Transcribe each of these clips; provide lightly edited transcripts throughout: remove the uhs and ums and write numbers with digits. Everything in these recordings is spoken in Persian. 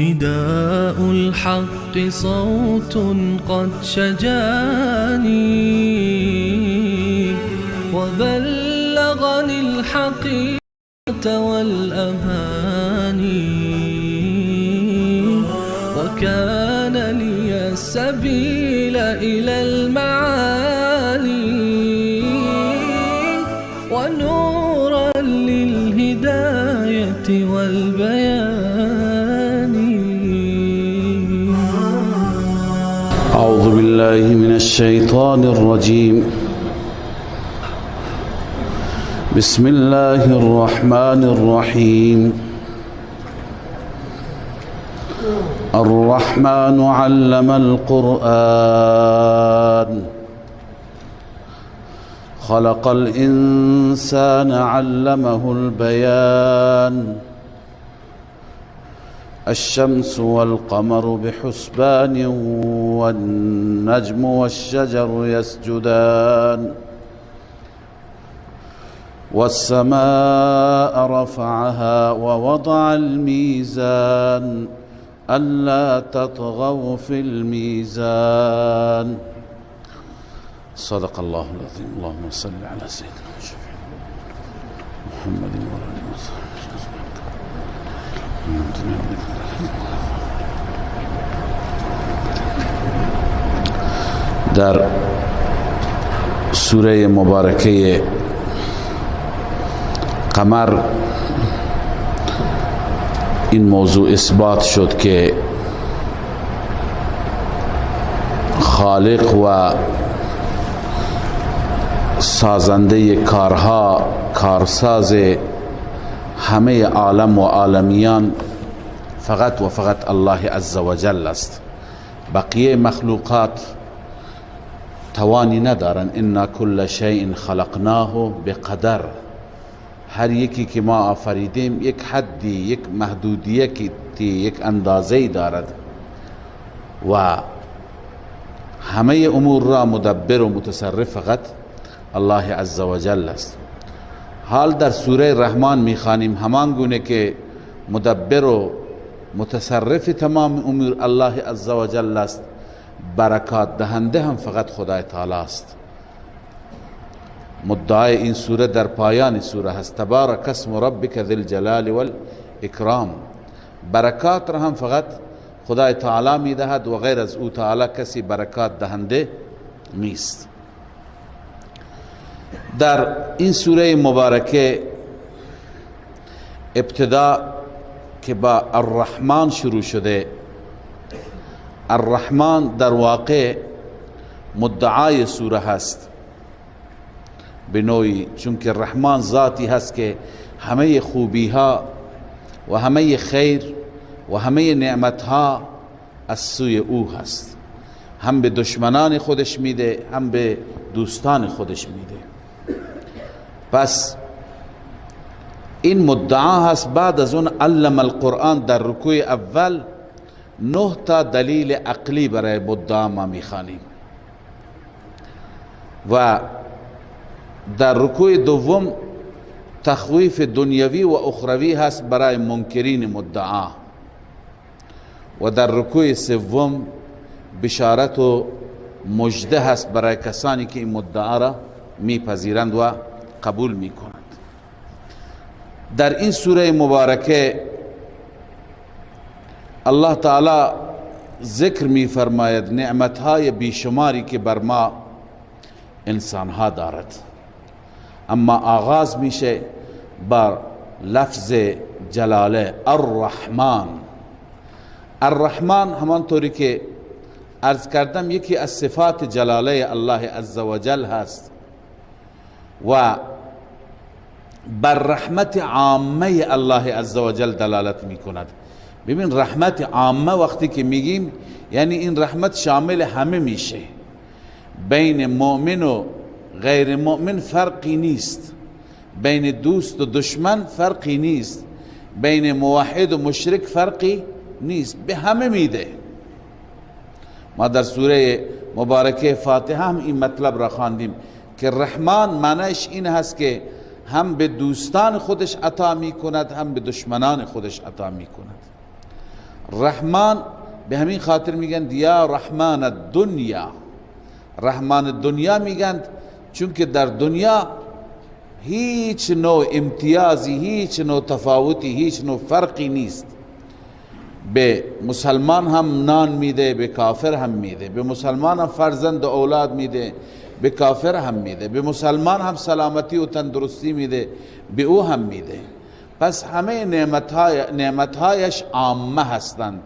نداء الحق صوت قد شجاني وبلغني الحقيقة والأماني وكان لي السبيل إلى المعالي ونورا للهداية والبيان. أعوذ بالله من الشيطان الرجيم. بسم الله الرحمن الرحيم. الرحمن علم القرآن، خلق الإنسان علمه البيان. الشمس والقمر بحسبان والنجم والشجر يسجدان، والسماء رفعها ووضع الميزان ألا تطغوا في الميزان. صدق الله العظيم. اللهم صل على سيدنا محمد وعلى آله وصحبه. در سوره مبارکه قمر این موضوع اثبات شد که خالق و سازنده کارها، کارساز همه عالم و عالمیان فقط و فقط الله عزوجل است. بقیه مخلوقات توانی ندارن. انا کل شیء خلقناه بقدر. هر یکی که ما آفریدیم یک حدی، یک محدودیتی، یک اندازه‌ای دارد و همه امور را مدبر و متصرف فقط الله عزوجل است. حال در سوره رحمان میخوانیم همان گونه که مدبر و متصرف تمام امور الله عزوجل است، برکات دهنده هم فقط خدای تعالی است. مدعای این سوره در پایان سوره هست: تبارک اسم ربک ذی الجلال والاکرام. برکات را هم فقط خدای تعالی میدهد و غیر از او تعالی کسی برکات دهنده نیست. در این سوره مبارکه ابتدا که با الرحمن شروع شده، الرحمن در واقع مدعای سوره هست به نوعی، چون که رحمان ذاتی هست که همه خوبی ها و همه خیر و همه نعمت ها از سوی او هست. هم به دشمنان خودش میده، هم به دوستان خودش میده. پس این مدعا هست. بعد از اون علم القرآن در رکوع اول 9 تا دلیل عقلی برای مدعا ما میخوانیم و در رکوع دوم تخویف دنیوی و اخروی هست برای منکرین مدعا و در رکوع سوم بشارت و مژده هست برای کسانی که این مدعا را میپذیرند و قبول میکنند. در این سوره مبارکه الله تعالی ذکر میفرماید نعمتهای بیشماری که بر ما انسانها دارد. اما آغاز میشه بر لفظ جلاله الرحمن. الرحمن همانطوری که عرض کردم یکی از صفات جلاله الله عزوجل هست و بر رحمت عامه الله عزوجل دلالت میکند. ببین رحمت عامه وقتی که میگیم یعنی این رحمت شامل همه میشه، بین مؤمن و غیر مؤمن فرقی نیست، بین دوست و دشمن فرقی نیست، بین موحد و مشرک فرقی نیست، به همه میده. ما در سوره مبارکه فاتحه هم این مطلب را خواندیم که رحمان معنیش این هست که هم به دوستان خودش عطا میکند، هم به دشمنان خودش عطا میکند. رحمان به همین خاطر میگن یا رحمان الدنیا، رحمان دنیا میگن چون که در دنیا هیچ نوع امتیازی، هیچ نوع تفاوتی، هیچ نوع فرقی نیست. به مسلمان هم نان میده، به کافر هم میده، به مسلمان هم فرزند و اولاد میده، به کافر هم میده، به مسلمان هم سلامتی و تندرستی میده، به او هم میده. پس همه نعمتهایش عامه هستند.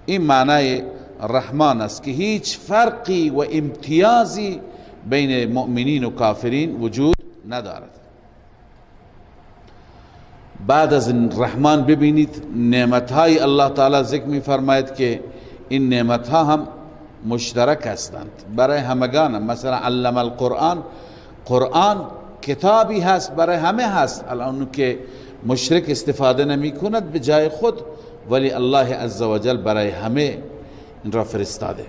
این معنای رحمان است که هیچ فرقی و امتیازی بین مؤمنین و کافرین وجود ندارد. بعد از این رحمان ببینید نعمتهای الله تعالی ذکر می فرماید که این نعمتها هم مشترک هستند برای همگان. مثلا علم القرآن، قرآن کتابی هست برای همه هست، الان که مشرک استفاده نمی کند به جای خود، ولی الله عزوجل برای همه این را فرستاده.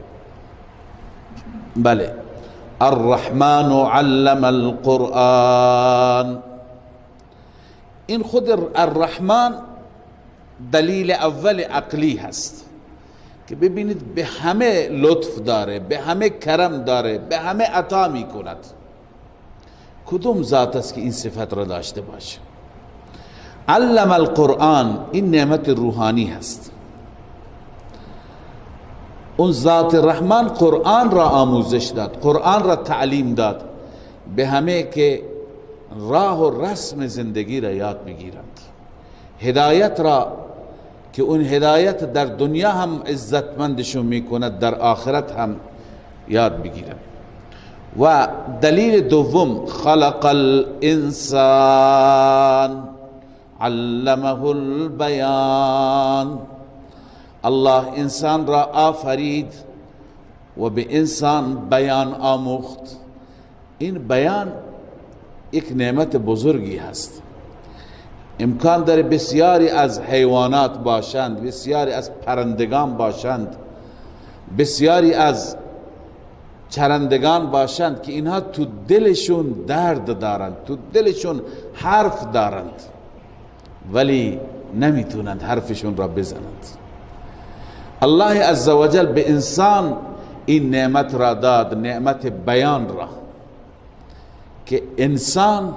بله، الرحمن علم القرآن. این خود الرحمن دلیل اول عقلی هست که ببینید به همه لطف داره، به همه کرم داره، به همه عطا می کند. کدوم ذات است که این صفت را داشته باشه؟ علم القرآن، این نعمت روحانی هست. اون ذات رحمان قرآن را آموزش داد، قرآن را تعلیم داد به همه که راه و رسم زندگی را یاد بگیرند، هدایت را که اون هدایت در دنیا هم عزتمندشون میکند، در آخرت هم یاد بگیرند. و دلیل دوم، خلق الانسان علمه البیان. الله انسان را آفرید و به انسان بیان آموخت. این بیان یک نعمت بزرگی هست. امکان داره بسیاری از حیوانات باشند، بسیاری از پرندگان باشند، بسیاری از چرندگان باشند که اینها تو دلشون درد دارند، تو دلشون حرف دارند، ولی نمیتونند حرفشون را بزنند. الله عزوجل به انسان این نعمت را داد، نعمت بیان را، که انسان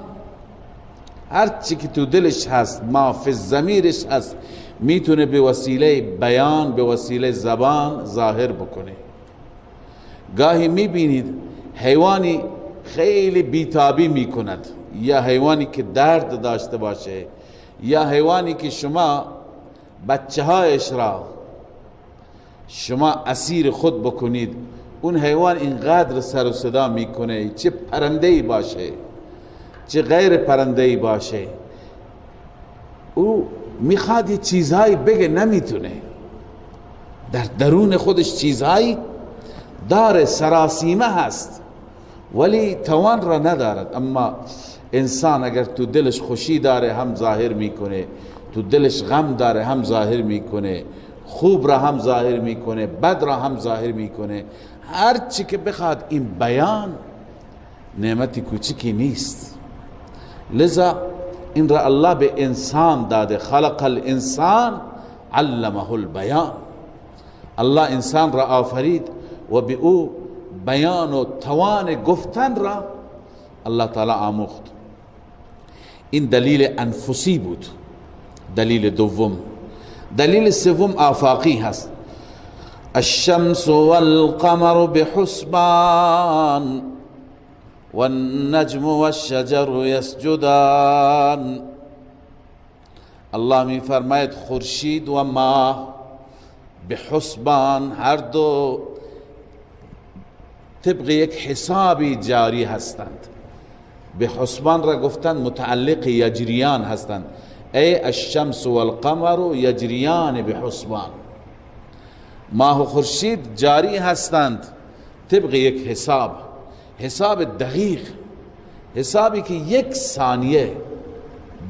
هر چی که تو دلش هست، ما فی ضمیرش هست، میتونه به وسیله بیان، به وسیله زبان ظاهر بکنه. گاهی میبینید حیوانی خیلی بیتابی میکند، یا حیوانی که درد داشته باشه، یا حیوانی که شما بچه هایش را شما اسیر خود بکنید، اون حیوان اینقدر سر و صدا میکنه، چه پرنده‌ای باشه چه غیر پرنده‌ای باشه، او میخواد یه چیزهایی بگه نمیتونه، در درون خودش چیزهایی داره، سراسیمه هست ولی توان را ندارد. اما انسان اگر تو دلش خوشی داره هم ظاهر میکنه، تو دلش غم داره هم ظاهر میکنه، خوب را هم ظاهر میکنه، بد را هم ظاهر میکنه، هر چی که بخواد. این بیان نعمت کوچکی نیست، لذا این را الله به انسان داده. خلق الانسان علمه البیان. الله انسان را آفرید و به او بیان و توان گفتن را الله تعالی آموخت. این دلیل انفسی بود، دلیل دوم. دلیل سوم آفاقی هست. الشمس والقمر بحسبان والنجم والشجر يسجدان. الله می فرماید خورشید و ماه بحسبان، هر دو طبق یک حسابی جاری هستند. به حسبان را گفتند متعلق یجریان هستند، ای الشمس والقمر یجریان بحسبان، ماه و خورشید جاری هستند طبق یک حساب، حساب دقیق، حسابی که یک ثانیه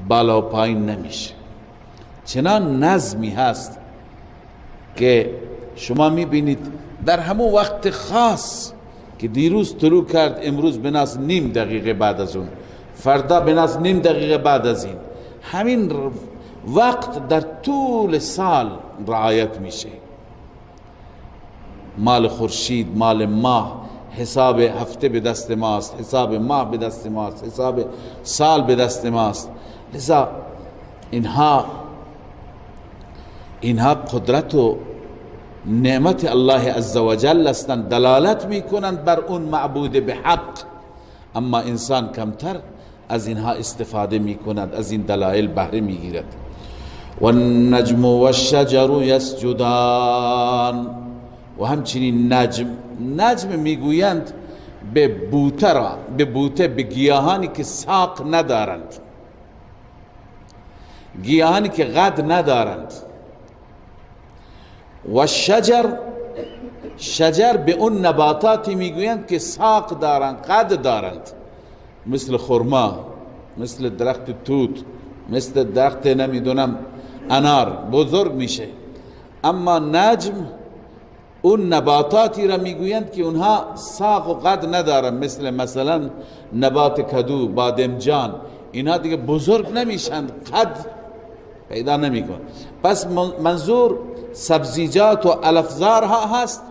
بالا و پایین نمیشه. چنان نظمی هست که شما میبینید در همون وقت خاص که دیروز طلوع کرد، امروز بناس نیم دقیقه بعد از اون، فردا بناس نیم دقیقه بعد از این، همین وقت در طول سال رعایت میشه. مال خورشید، مال ماه، حساب هفته به دست ماست، حساب ماه به دست ماست، حساب سال به دست ماست. لذا اینها قدرت و نعمت الله عزوجل هستند، دلالت میکنند بر اون معبود به حق. اما انسان کمتر از اینها استفاده میکند، از این دلایل بهره میگیرد. والنجم والشجر یسجدان، و همچنین نجم، نجم میگویند به بوته را، به بوته، به گیاهانی که ساق ندارند، گیاهانی که قد ندارند. و شجر، شجر به اون نباتاتی میگویند که ساق دارند، قد دارند، مثل خرما، مثل درخت توت، مثل درخت نمیدونم انار، بزرگ میشه. اما نجم اون نباتاتی را میگویند که اونها ساق و قد ندارند، مثل مثلا نبات کدو، بادمجان، اینها دیگه بزرگ نمیشند، قد پیدا نمیکن. پس منظور سبزیجات و علفزارها هست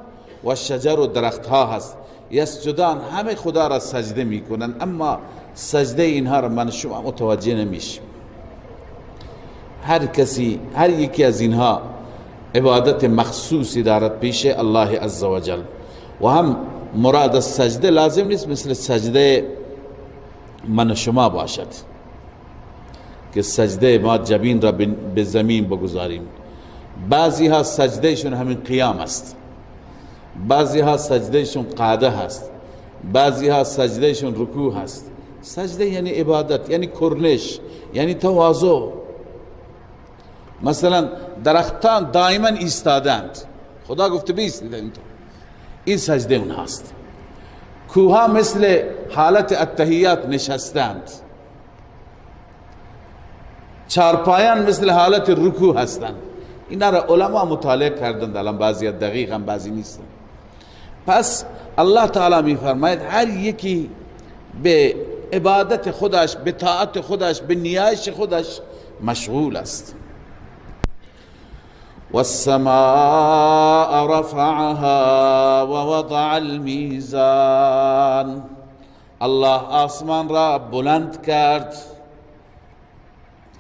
و شجر و درختها هست. یسجدان، همه خدا را سجده میکنند، اما سجده اینها را من شما متوجه نمیشیم. هر کسی، هر یکی از اینها عبادت مخصوصی دارد پیش الله عزوجل، و هم مراد از سجده لازم نیست مثل سجده من و شما باشد که سجده ما جبین را به زمین بگذاریم. بعضی ها سجدهشون همین قیام است، بعضی ها سجدهشون قعده هست، بعضی ها سجدهشون رکوع هست. سجده یعنی عبادت، یعنی کرنش، یعنی تواضع. مثلا درختان دائما ایستادند، خدا گفته بیستید، این سجده اون هست. کوها مثل حالت التحیات نشستند، چارپایان مثل حالت رکوع هستند. اینا را علما مطالعه کردند، الان بعضی دقیق هم بعضی نیستند. پس الله تعالی می فرماید هر یکی به عبادت خودش، به طاعت خودش، به نیایش خودش مشغول است. والسماء رفعها ووضع الميزان، الله آسمان را بلند کرد،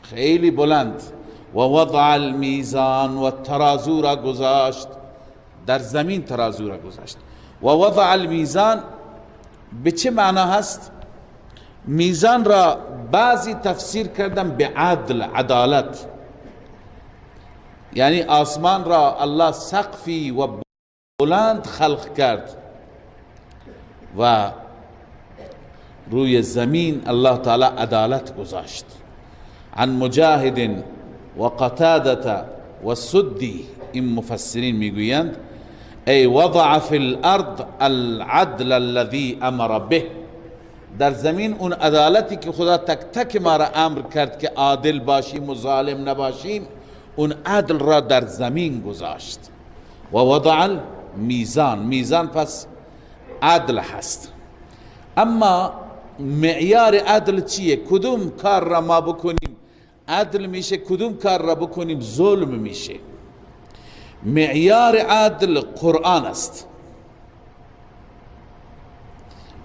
خیلی بلند، و وضع المیزان، و ترازو را گذاشت، در زمین ترازو را گذاشت. و وضع المیزان به چه معنا هست؟ میزان را بعضی تفسیر کردن به عدل، عدالت، یعنی آسمان را الله سقفی و بلند خلق کرد و روی زمین الله تعالی عدالت گذاشت. عن مجاهد و قتادة و سدی، این مفسرین میگویند ای وضع فی الارض العدل الذي امر به، در زمین اون عدالتی که خدا تک تک ما را امر کرد که عادل باشیم و ظالم نباشیم، اون عدل را در زمین گذاشت. و وضع المیزان، میزان پس عدل هست. اما معیار عدل چیه؟ کدوم کار را ما بکنیم عدل میشه، کدوم کار را بکنیم ظلم میشه؟ معیار عدل قرآن است.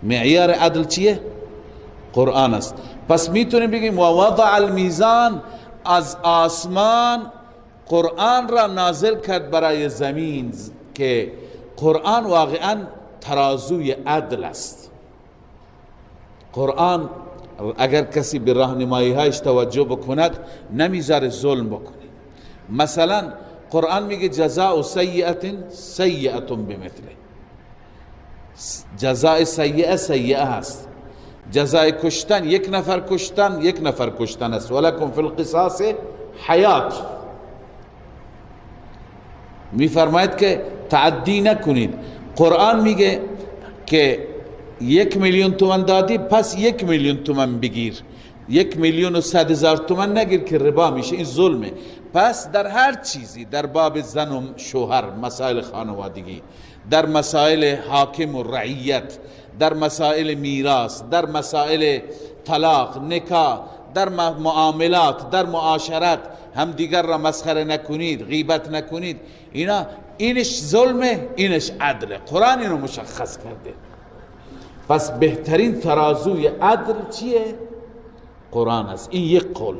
معیار عدل چیه؟ قرآن است. پس میتونیم بگیم و وضع المیزان، از آسمان قرآن را نازل کرد برای زمین، که قرآن واقعا ترازوی عدل است. قرآن اگر کسی به راهنمایی هایش توجه بکند نمیذاره ظلم بکنه. مثلا قرآن میگه جزاء سیئة سیئة بمثله، جزاء سیئه سیئه هست. جزای کشتن یک نفر کشتن یک نفر کشتن است. ولکم فی القصاص حیات. میفرماید که تعدی نکنید. قرآن میگه که 1 میلیون تومن دادی پس 1 میلیون تومن بگیر، 1,100,000 تومن نگیر که ربا میشه، این ظلمه. پس در هر چیزی، در باب زن و شوهر، مسائل خانوادگی، در مسائل حاکم و رعیت، در مسائل میراث، در مسائل طلاق، نکاح، در معاملات، در معاشرت، هم دیگر را مسخره نکنید، غیبت نکنید، اینا اینش ظلمه، اینش عدله. قرآن اینو مشخص کرده. پس بهترین ترازوی عدل چیه؟ قرآن است. این یک قول.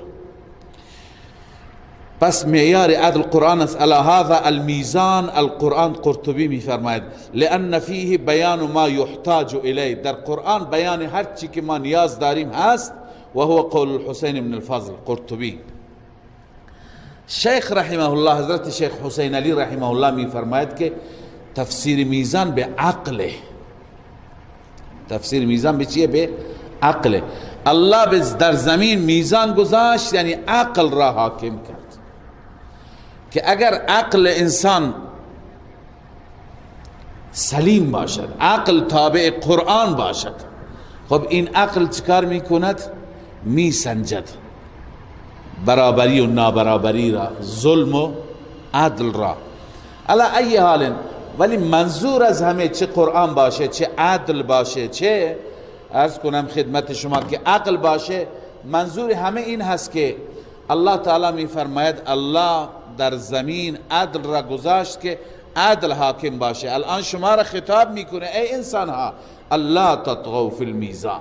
پس معیار عدل قرآن است. علی هذا المیزان القرآن. قرطبی میفرماید لأن فیه بیان ما یحتاج الیه، در قرآن بیان هر چی که ما نیاز داریم هست. و هو قول الحسین بن الفضل. قرطبی. شیخ رحمه الله، حضرت شیخ حسین علی رحمه الله میفرماید که تفسیر میزان به عقله. تفسیر میزان به چیه؟ به عقله. الله در زمین میزان گذاشت، یعنی عقل را حاکم کرد که اگر عقل انسان سلیم باشد، عقل تابع قرآن باشد، خب این عقل چکار میکند؟ میسنجد برابری و نابرابری را، ظلم و عدل را. علی ای حال، ولی منظور از همه، چه قرآن باشه، چه عدل باشه، چه عرض کنم خدمت شما که عقل باشه، منظور همه این هست که الله تعالی می فرماید الله در زمین عدل را گذاشت که عدل حاکم باشه. الان شما را خطاب میکنه: ای انسان ها، الا تطغوا فی المیزان،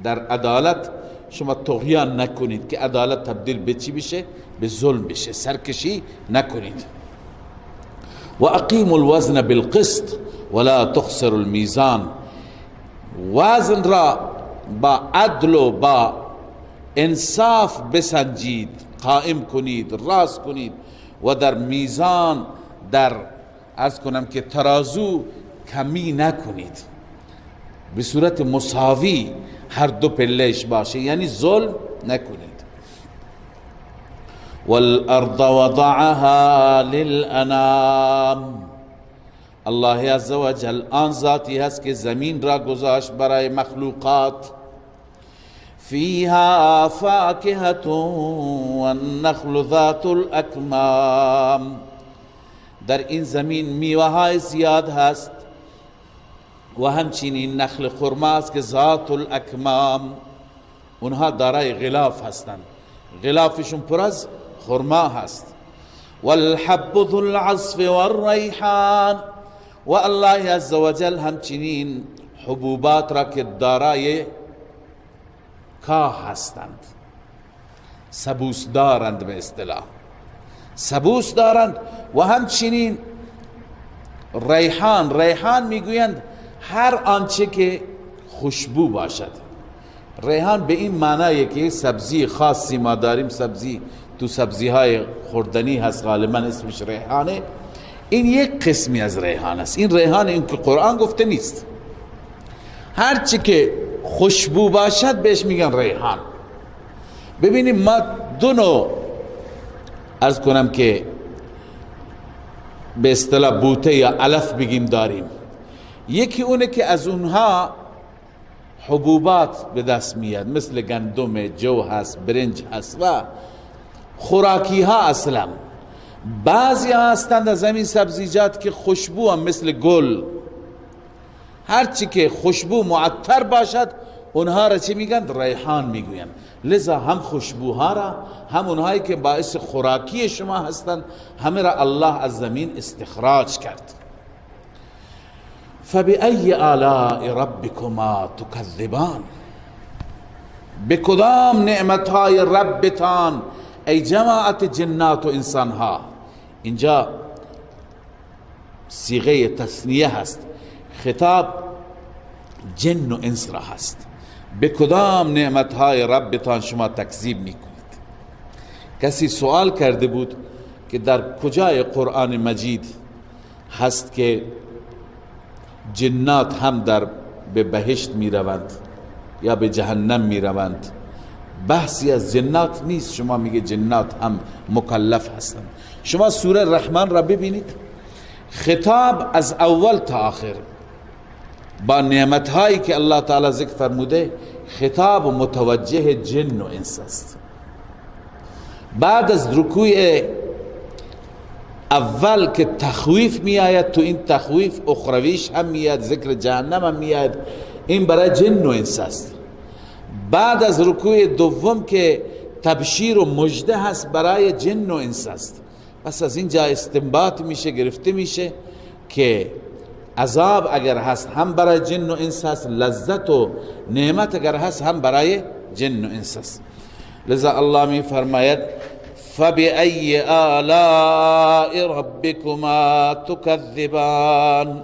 در عدالت شما طغیان نکنید که عدالت تبدیل به چی بشه؟ به ظلم بشه. سرکشی نکنید. و اقیموا الوزن بالقسط ولا تخسروا المیزان. وزن را با عدل و با انصاف بسنجید، قائم کنید، راست کنید و در میزان، در عرض کنم که ترازو کمی نکنید، به صورت مساوی هر دو پله‌ش باشه، یعنی ظلم نکنید. والارض وضعها للانام. الله عز وجل آن ذاتی هست که زمین را گذاشت برای مخلوقات. فيها فاكهة والنخل ذات الأكمام. در این زمین میوه های زیاد هست و همچنین نخل خرما است که ذات الاکمام، اونها دارای غلاف هستند، غلافشون پر از خرما هست. والحب ذو العصف والریحان. و الله عز وجل همچنین حبوبات را که دارای کاه هستند، سبوس دارند، به اصطلاح سبوس دارند، و همچنین ریحان. ریحان میگویند هر آنچه که خوشبو باشد. ریحان به این معنی که سبزی خاصی ما داریم، سبزی تو سبزی های خوردنی هست، غالبا اسمش ریحانه. این یک قسمی از ریحان است. این ریحان این که قرآن گفته نیست. هر چی که خوشبو باشد بهش میگن ریحان. ببینیم، ما دو نوع عرض کنم که به اصطلاح بوته یا علف بگیم داریم. یکی اونه که از اونها حبوبات به دست میاد، مثل گندم، جو هست، برنج هست و خوراکی ها اصلا. بعضی هستند از همین سبزیجات که خوشبو هم، مثل گل. هرچی که خوشبو معطر باشد اونها را چی میگن؟ ریحان میگوین. لذا هم خوشبوها را، هم اونهایی که باعث خوراکی شما هستند، همه را الله از زمین استخراج کرد. فبأي آلاء ربكما تكذبان. به کدام نعمتهای ربتان ای جماعت جنات و انسانها؟ اینجا صیغه تثنیه هست، خطاب جن و انس را هست. به کدام نعمتهای ربتان شما تکذیب میکنید؟ کسی سوال کرده بود که در کجای قرآن مجید هست که جنات هم در به بهشت می روند؟ یا به جهنم میروند. بحثی از جنات نیست. شما میگه جنات هم مکلف هستند. شما سوره رحمان را ببینید، خطاب از اول تا آخر با نعمتهایی که الله تعالی ذکر فرموده، خطاب متوجه جن و انس است. بعد از رکوع اول که تخویف می آید، تو این تخویف اخرویش هم میاد، ذکر جهنم هم میاد، این برای جن و انس است. بعد از رکوع دوم که تبشیر و مژده هست، برای جن و انس است. پس از اینجا استنباط میشه، گرفته میشه که عذاب اگر هست هم برای جن و انس هست، لذت و نعمت اگر هست هم برای جن و انس است. لذا الله می فرماید فبأي آلاء ربكما تكذبان،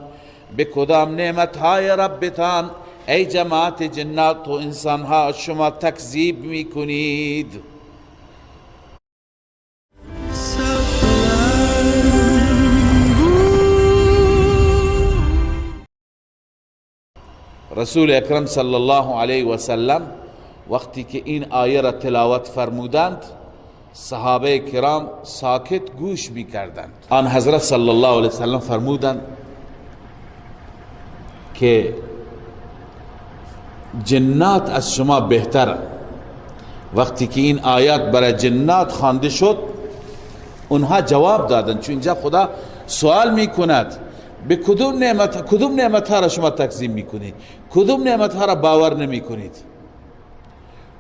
به کدام نعمت های ربتان ای جماعت جنات و انسان ها شما تکذیب می کنید. رسول اکرم صلی الله علیه و سلم وقتی که این آیه را تلاوت فرمودند، صحابه کرام ساکت گوش می کردند. آن حضرت صلی الله علیه و سلم فرمودند که جنات از شما بهتر. وقتی که این آیات برای جنات خوانده شد، اونها جواب دادند، چون اینجا خدا سوال می کند به کدوم نعمت ها را شما تکذیب میکنید، کدوم نعمت ها را باور نمی کنید.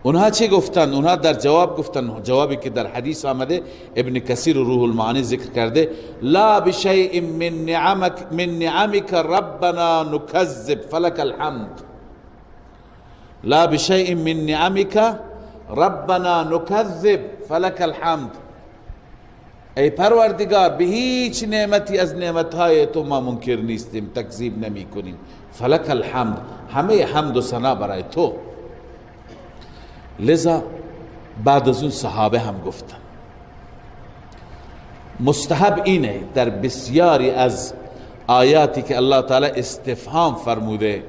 اونها چه گفتند؟ اونها در جواب گفتند، جوابی که در حدیث آمده، ابن کثیر و روح المعانی ذکر کرده، لا بشیء من نعمک ربنا نکذب فلک الحمد. لا بشیء من نعمک ربنا نکذب فلک الحمد. ای پروردگار، به هیچ نعمتی از نعمتهای تو ما منکر نیستیم، تکذیب نمی کنیم. فلک الحمد، همه حمد و ثنا برای تو. لذا بعد از اون صحابه هم گفتن مستحب اینه در بسیاری از آیاتی که الله تعالی استفهام فرموده،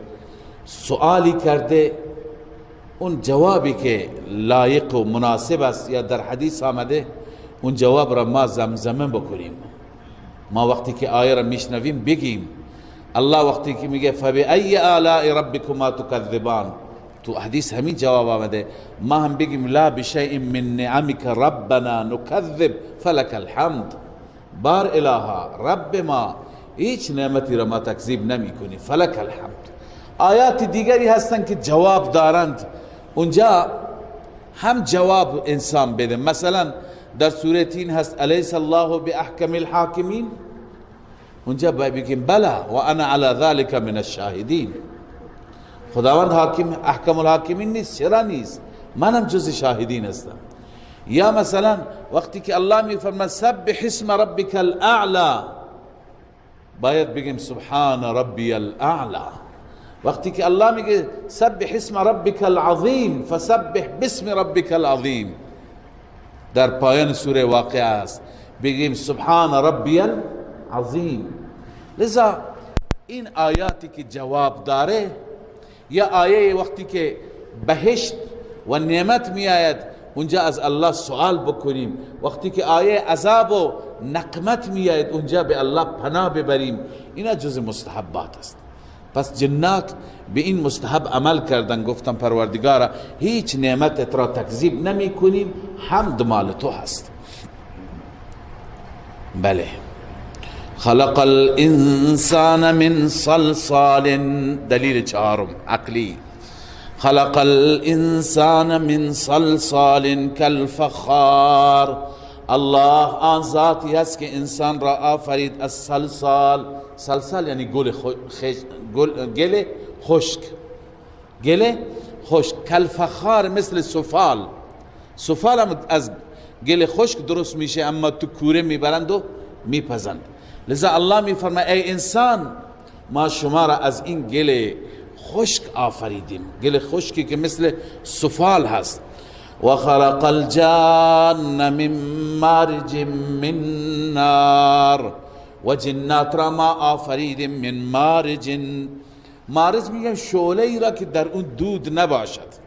سوالی کرده، اون جوابی که لایق و مناسب است یا در حدیث آمده، اون جواب را ما زمزمه بکنیم. ما وقتی که آیه را میشنویم بگیم الله وقتی که میگه فبأی آلاء ربکما تکذبان، تو حدیث همین جواب آمده، ما هم بگیم لا بشیء من نعمک ربنا نکذب فلک الحمد. بار الها، رب ما هیچ نعمتی را ما تکذیب نمی کنی، فلک الحمد. آیات دیگری هستند که جواب دارند، اونجا هم جواب انسان بده. مثلا در سوره تین هست الیس الله باحکم الحاکمین، اونجا باید بگیم بلا و انا علی ذلک من الشاهدین. خداوند حاکم، احکم الحاکمین نیست، چرا نیست؟ منم جز شاهدین هستم. یا مثلا وقتی که الله میفرماید سبح اسم ربک الاعلی، باید بگیم سبحان ربی الاعلی. وقتی که الله میگه سبح اسم ربک العظیم فسبح باسم ربک العظیم، در پایان سوره واقعه است، بگیم سبحان ربی العظیم. لذا این آیاتی که جواب داره، یا آیه وقتی که بهشت و نعمت می آید اونجا از الله سوال بکنیم، وقتی که آیه عذاب و نقمت می آید اونجا به الله پناه ببریم، اینا جز مستحبات است. پس جنات به این مستحب عمل کردن، گفتن پروردگارا هیچ نعمت را تکذیب نمی کنیم، حمد مال تو هست. بله، خلق الانسان من صلصال، دلیل چهارم عقلی، خلق الانسان من صلصال کالفخار. الله آن ذاتی هست که انسان را آفرید از صلصال. صلصال یعنی گل گل خشک، گل خشک. کالفخار مثل سفال، سفال هم از گل خشک درست میشه، اما تو کوره میبرند و میپزند. لذا الله میفرماید ای انسان، ما شما را از این گل خشک آفریدیم، گل خشکی که مثل سفال هست. و خلق الجان من مارج من نار، و جنات را ما آفریدیم من مارج، معارج میگن شعله ای را که در اون دود نباشد.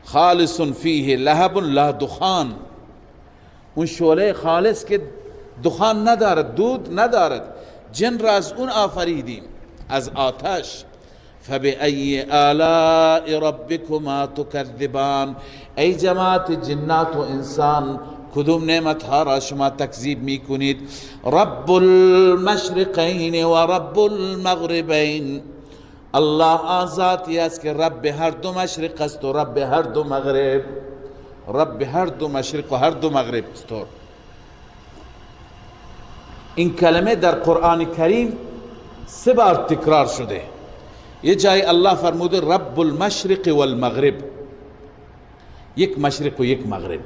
خالص فیه لهب لا دخان، اون شعله خالص که دخان ندارد، دود ندارد. جن را از اون آفریدیم، از آتش. فبأی آلاء ربکما تکذبان، ای جماعت جنات و انسان کدوم نعمت ها را شما تکذیب میکنید؟ رب المشرقین و رب المغربین، الله آن ذاتی است که رب هر دو مشرق است و رب هر دو مغرب، رب هر دو مشرق و هر دو مغرب. این کلمه در قرآن کریم 3 بار تکرار شده. یه جای الله فرموده رب المشرق والمغرب، یک مشرق و یک مغرب.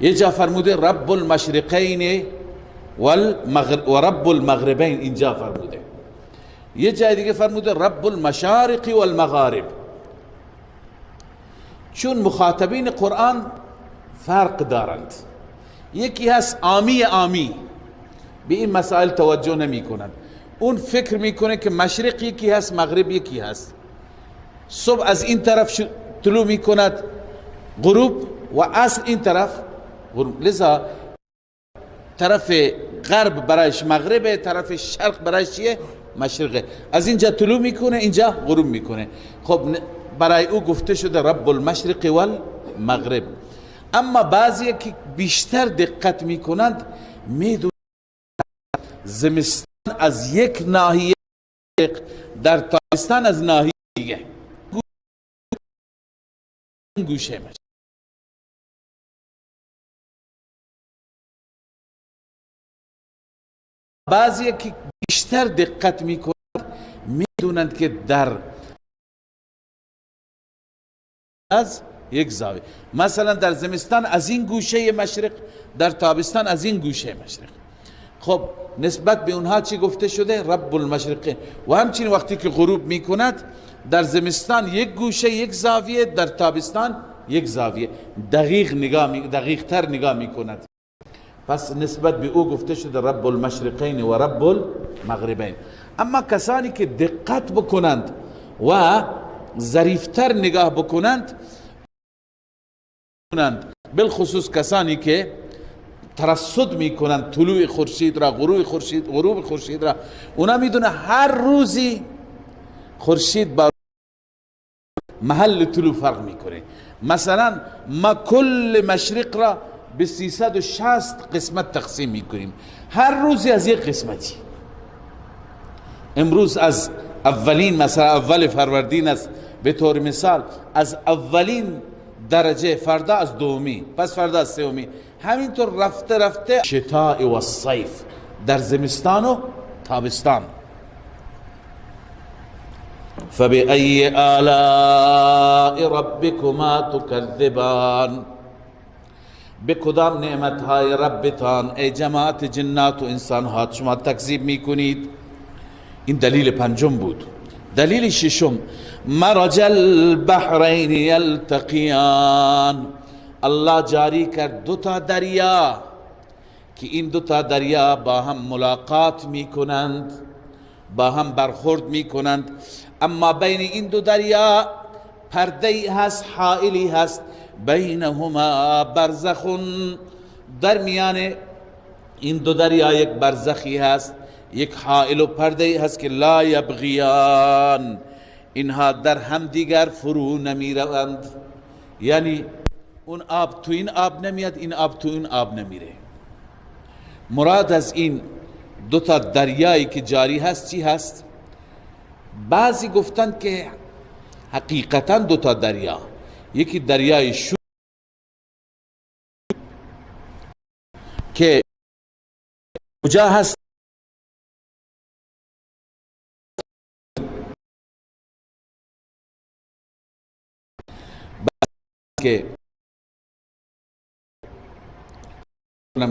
یه جا فرموده رب المشرقین والمغرب و رب المغربین، اینجا فرموده. یه جای دیگه فرموده رب المشارق والمغارب. چون مخاطبین قرآن فرق دارند، یکی هست عامی عامی به این مسائل توجه نمی کنند، اون فکر میکنه که مشرق یکی هست مغرب یکی هست، صبح از این طرف طلوع میکند غروب و عصر این طرف غروب، لذا طرف غرب برایش مغربه، طرف شرق برایش چیه؟ مشرقه. از اینجا طلوع میکنه اینجا غروب میکنه. خب برای او گفته شده رب المشرق والمغرب. اما بعضی که بیشتر دقت میکنند میدونند زمستان از یک ناحیه، در تابستان از ناحیه دیگه گوشه مشرق. بعضی که بیشتر دقت میکنند میدونند که در از یک زاویه، مثلا در زمستان از این گوشه مشرق، در تابستان از این گوشه مشرق. خب نسبت به اونها چی گفته شده؟ رب المشرقین. و همچنین وقتی که غروب میکند در زمستان یک گوشه یک زاویه، در تابستان یک زاویه، دقیق تر نگاه میکند. پس نسبت به او گفته شده رب المشرقین و رب المغربین. اما کسانی که دقت بکنند و ظریفتر نگاه بکنند، بالخصوص کسانی که ترصد میکنند طلوع خورشید را، غروب خورشید، غروب خورشید را، اونا میدونه هر روزی خورشید با محل طلوع فرق میکنه. مثلا ما کل مشرق را به 360 قسمت تقسیم میکنیم، هر روزی از یک قسمتی. امروز از اولین، مثلا اول فروردین است به طور مثال، از اولین درجه، فردا از دومی، پس فردا از سومی، همینطور رفته رفته. شتاء و الصیف، در زمستان و تابستان. فبأی آلاء ربکما تکذبان، به کدام نعمتهای ربتان ای جماعت جنات و انسانها شما تکذیب میکنید؟ این دلیل پنجم بود. دلیل ششم، مرج البحرین یلتقیان، الله جاری کرد دو تا دریا که این دو تا دریا با هم ملاقات میکنند، با هم برخورد میکنند. اما بین این دو دریا پرده هست، حائلی هست، بینهما برزخ، در میان این دو دریا یک برزخی هست، یک حائل و پرده هست که لا یبغیان، اینها در هم دیگر فرو نمی روند. یعنی اون آب تو این آب نمیاد، این آب تو این آب نمیره. مراد از این دو تا دریایی که جاری هست چی هست؟ بعضی گفتند که حقیقتا دو تا دریا، یکی دریای شور که کجا هست؟ که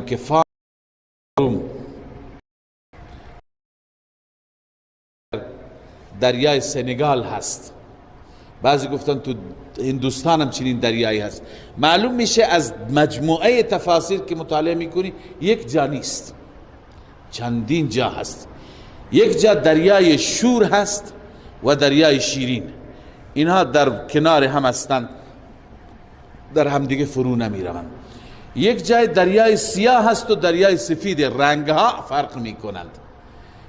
که فاروم دریای سنگال هست، بعضی گفتن تو هندوستان هم چنین دریایی هست. معلوم میشه از مجموعه تفاسیر که مطالعه میکنی یک جا نیست، چندین جا هست. یک جا دریای شور هست و دریای شیرین، اینها در کنار هم هستند، در هم دیگه فرو نمی روند. یک جای دریای سیاه هست و دریای سفید، رنگها فرق می کنند.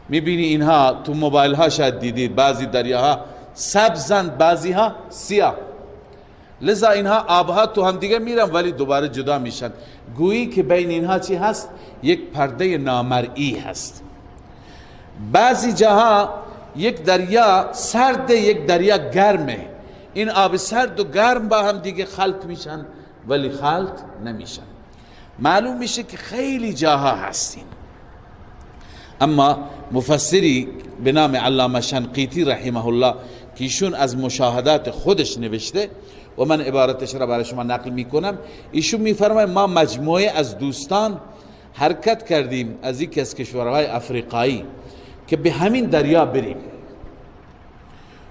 میبینی اینها تو موبایل ها شاید دیدید، بعضی دریاها سبزند، بعضی ها سیاه، لذا اینها آبها تو هم دیگه میرن ولی دوباره جدا میشن. گویی که بین اینها چی هست؟ یک پرده نامرئی هست. بعضی جاها یک دریا سرد، یک دریا گرمه، این آب سرد و گرم با هم دیگه خلط میشن ولی خلط نمیشن. معلوم میشه که خیلی جاها هستین. اما مفسری به نام علامه شنقیطی رحمه الله که ایشون از مشاهدات خودش نوشته و من عبارتش را برای شما نقل میکنم، ایشون میفرماید ما مجموعه از دوستان حرکت کردیم از یکی از کشورهای افریقایی که به همین دریا بریم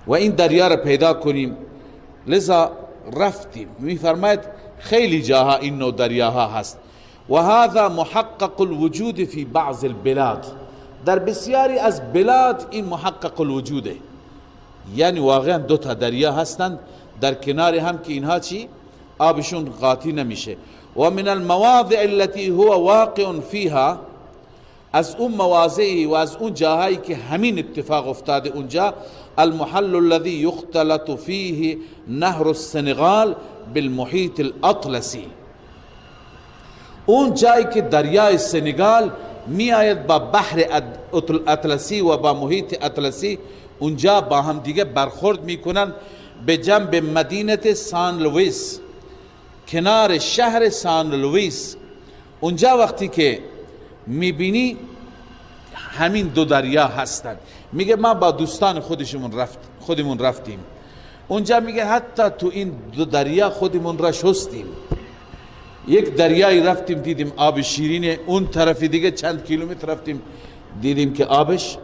و این دریا را پیدا کنیم، لذا رفتیم. میفرماید خیلی جاها این نوع دریاها هست. و هذا محقق الوجود فی بعض البلاد، در بسیاری از بلاد این محقق الوجوده، یعنی واقعا دو تا دریا هستند در کنار هم که اینها چی؟ آبشون قاطی نمیشه. و من المواضع التي هو واقع فيها، از اون مواضعی و از اون جاهایی که همین اتفاق افتاده اونجا، المحل الذي يختلط فيه نهر السنغال بالمحیط الاطلسی، اون جایی که دریای سنگال می آید با بحر اطلسی و با محیط اطلسی، اونجا با هم دیگه برخورد میکنن به جنب مدینه سان لوئیس، کنار شهر سان لوئیس. اونجا وقتی که میبینی همین دو دریا هستند. میگه ما با دوستان خودمون رفتیم اونجا، میگه حتی تو این دو دریا خودمون را شستیم. یک دریایی رفتیم دیدیم آب شیرینه، اون طرف دیگه چند کیلومتر رفتیم دیدیم که آبش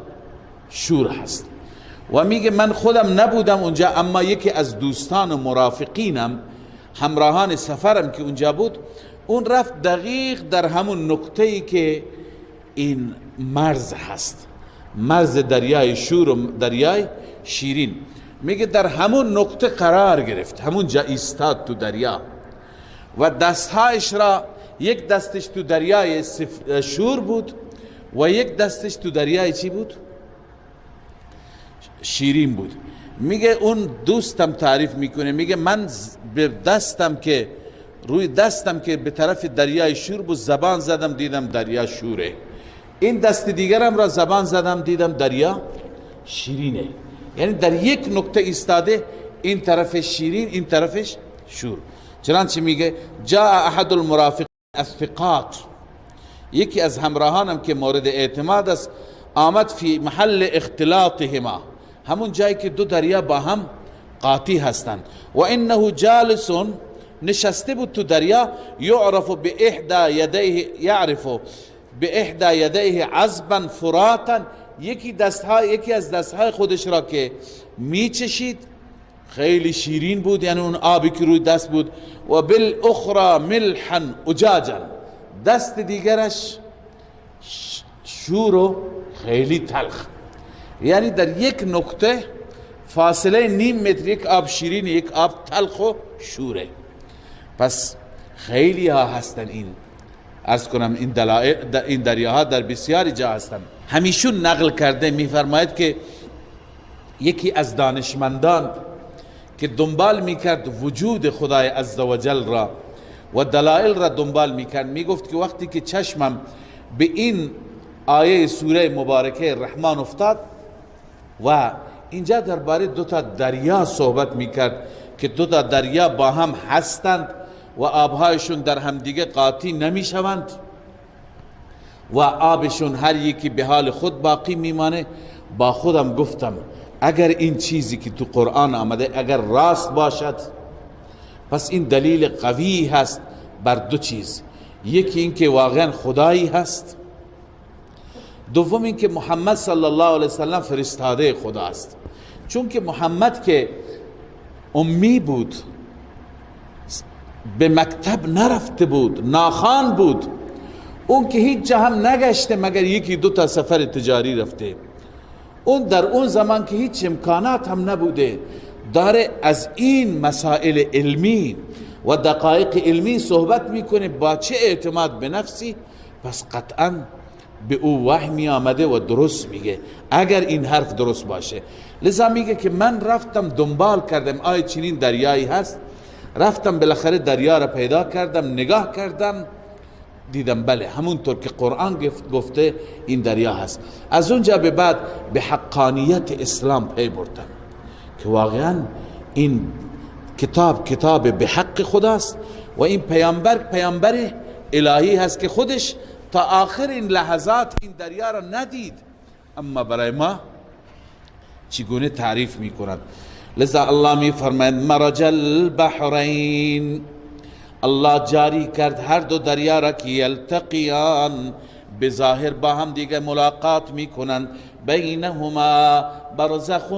شور هست. و میگه من خودم نبودم اونجا، اما یکی از دوستان و مرافقینم، همراهان سفرم که اونجا بود، اون رفت دقیق در همون نقطه‌ای که این مرز هست، مرز دریای شور و دریای شیرین. میگه در همون نقطه قرار گرفت، همون جا ایستاد تو دریا و دستهایش را، یک دستش تو دریای شور بود و یک دستش تو دریای چی بود؟ شیرین بود. میگه اون دوستم تعریف میکنه، میگه من به دستم که روی دستم که به طرف دریای شور بود زبان زدم، دیدم دریا شوره. این دست دیگرم را زبان زدم، دیدم دریا شیرینه. یعنی در یک نقطه ایستاده، این طرف شیرین این طرفش شور. چنانچه میگه جاء احد المرافقین الثقات، یکی از همراهانم که مورد اعتماد است آمد فی محل اختلاطهما، همون جایی که دو دریا با هم قاطی هستند. و انه جالس، نشسته بود تو دریا، یعرف باحدى یدیه، یعرف باحدى یدیه عذبا فراتا، یکی از دستهای خودش را که میچشید خیلی شیرین بود، یعنی اون آبی که روی دست بود، و بالاخرى ملحا اجاجا، دست دیگرش شور و خیلی تلخ. یعنی در یک نقطه فاصله نیم متر یک آب شیرین یک آب تلخ و شوره. پس خیلی ها هستن این، عرض کنم این دلائل، این دریاها در بسیاری جا هستن. همیشون نقل کرده میفرماید که یکی از دانشمندان که دنبال میکرد وجود خدای عزوجل را و دلائل را دنبال میکرد، میگفت که وقتی که چشمم به این آیه سوره مبارکه رحمان افتاد و اینجا درباره دو تا دریا صحبت میکرد که دو تا دریا با هم هستند و آبهایشون در همدیگه قاطی نمیشوند و آبشون هر یکی به حال خود باقی میمانه، با خودم گفتم اگر این چیزی که تو قرآن آمده اگر راست باشد، پس این دلیل قوی هست بر دو چیز: یکی این که واقعا خدایی هست، دوم این که محمد صلی الله علیه وسلم فرستاده خدا است. چون که محمد که امی بود، به مکتب نرفته بود، ناخوان بود، اون که هیچ جا هم نگشته مگر یکی دو تا سفر تجاری رفته، اون در اون زمان که هیچ امکانات هم نبوده، داره از این مسائل علمی و دقایق علمی صحبت میکنه با چه اعتماد به نفسی؟ پس قطعا به او وحی می آمده و درست میگه اگر این حرف درست باشه. لذا میگه که من رفتم دنبال کردم، آیا چنین دریایی هست؟ رفتم بالاخره دریا را پیدا کردم، نگاه کردم، دیدم بله همونطور که قرآن گفته این دریا هست. از اونجا به بعد به حقانیت اسلام پی بردم که واقعا این کتاب کتاب به حق خداست و این پیامبر پیامبر الهی هست که خودش تا آخر این لحظات این دریا را ندید، اما برای ما چگونه تعریف میکند. لذا الله می فرماید مرج البحرین، الله جاری کرد هر دو دریا را که یلتقیان، بظاهر با هم دیگه ملاقات میکنند، بینهما برزخ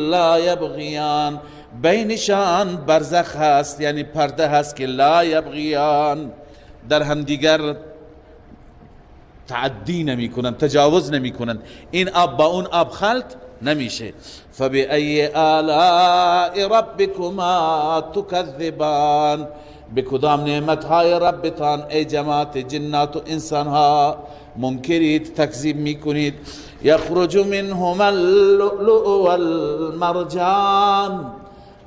لا یبغیان، بینشان برزخ هست، یعنی پرده هست که لا یبغیان، در هم دیگر تعدی نمی کنند، تجاوز نمی کنند، این آب با اون آب خلط نمیشه. فبأی آلاء ربکما تکذبان، به کدام نعمت های ربتان ای جماعت جنات و انسان ها منکرید، تکذیب میکنید. یخرج منهما اللؤلؤ والمرجان،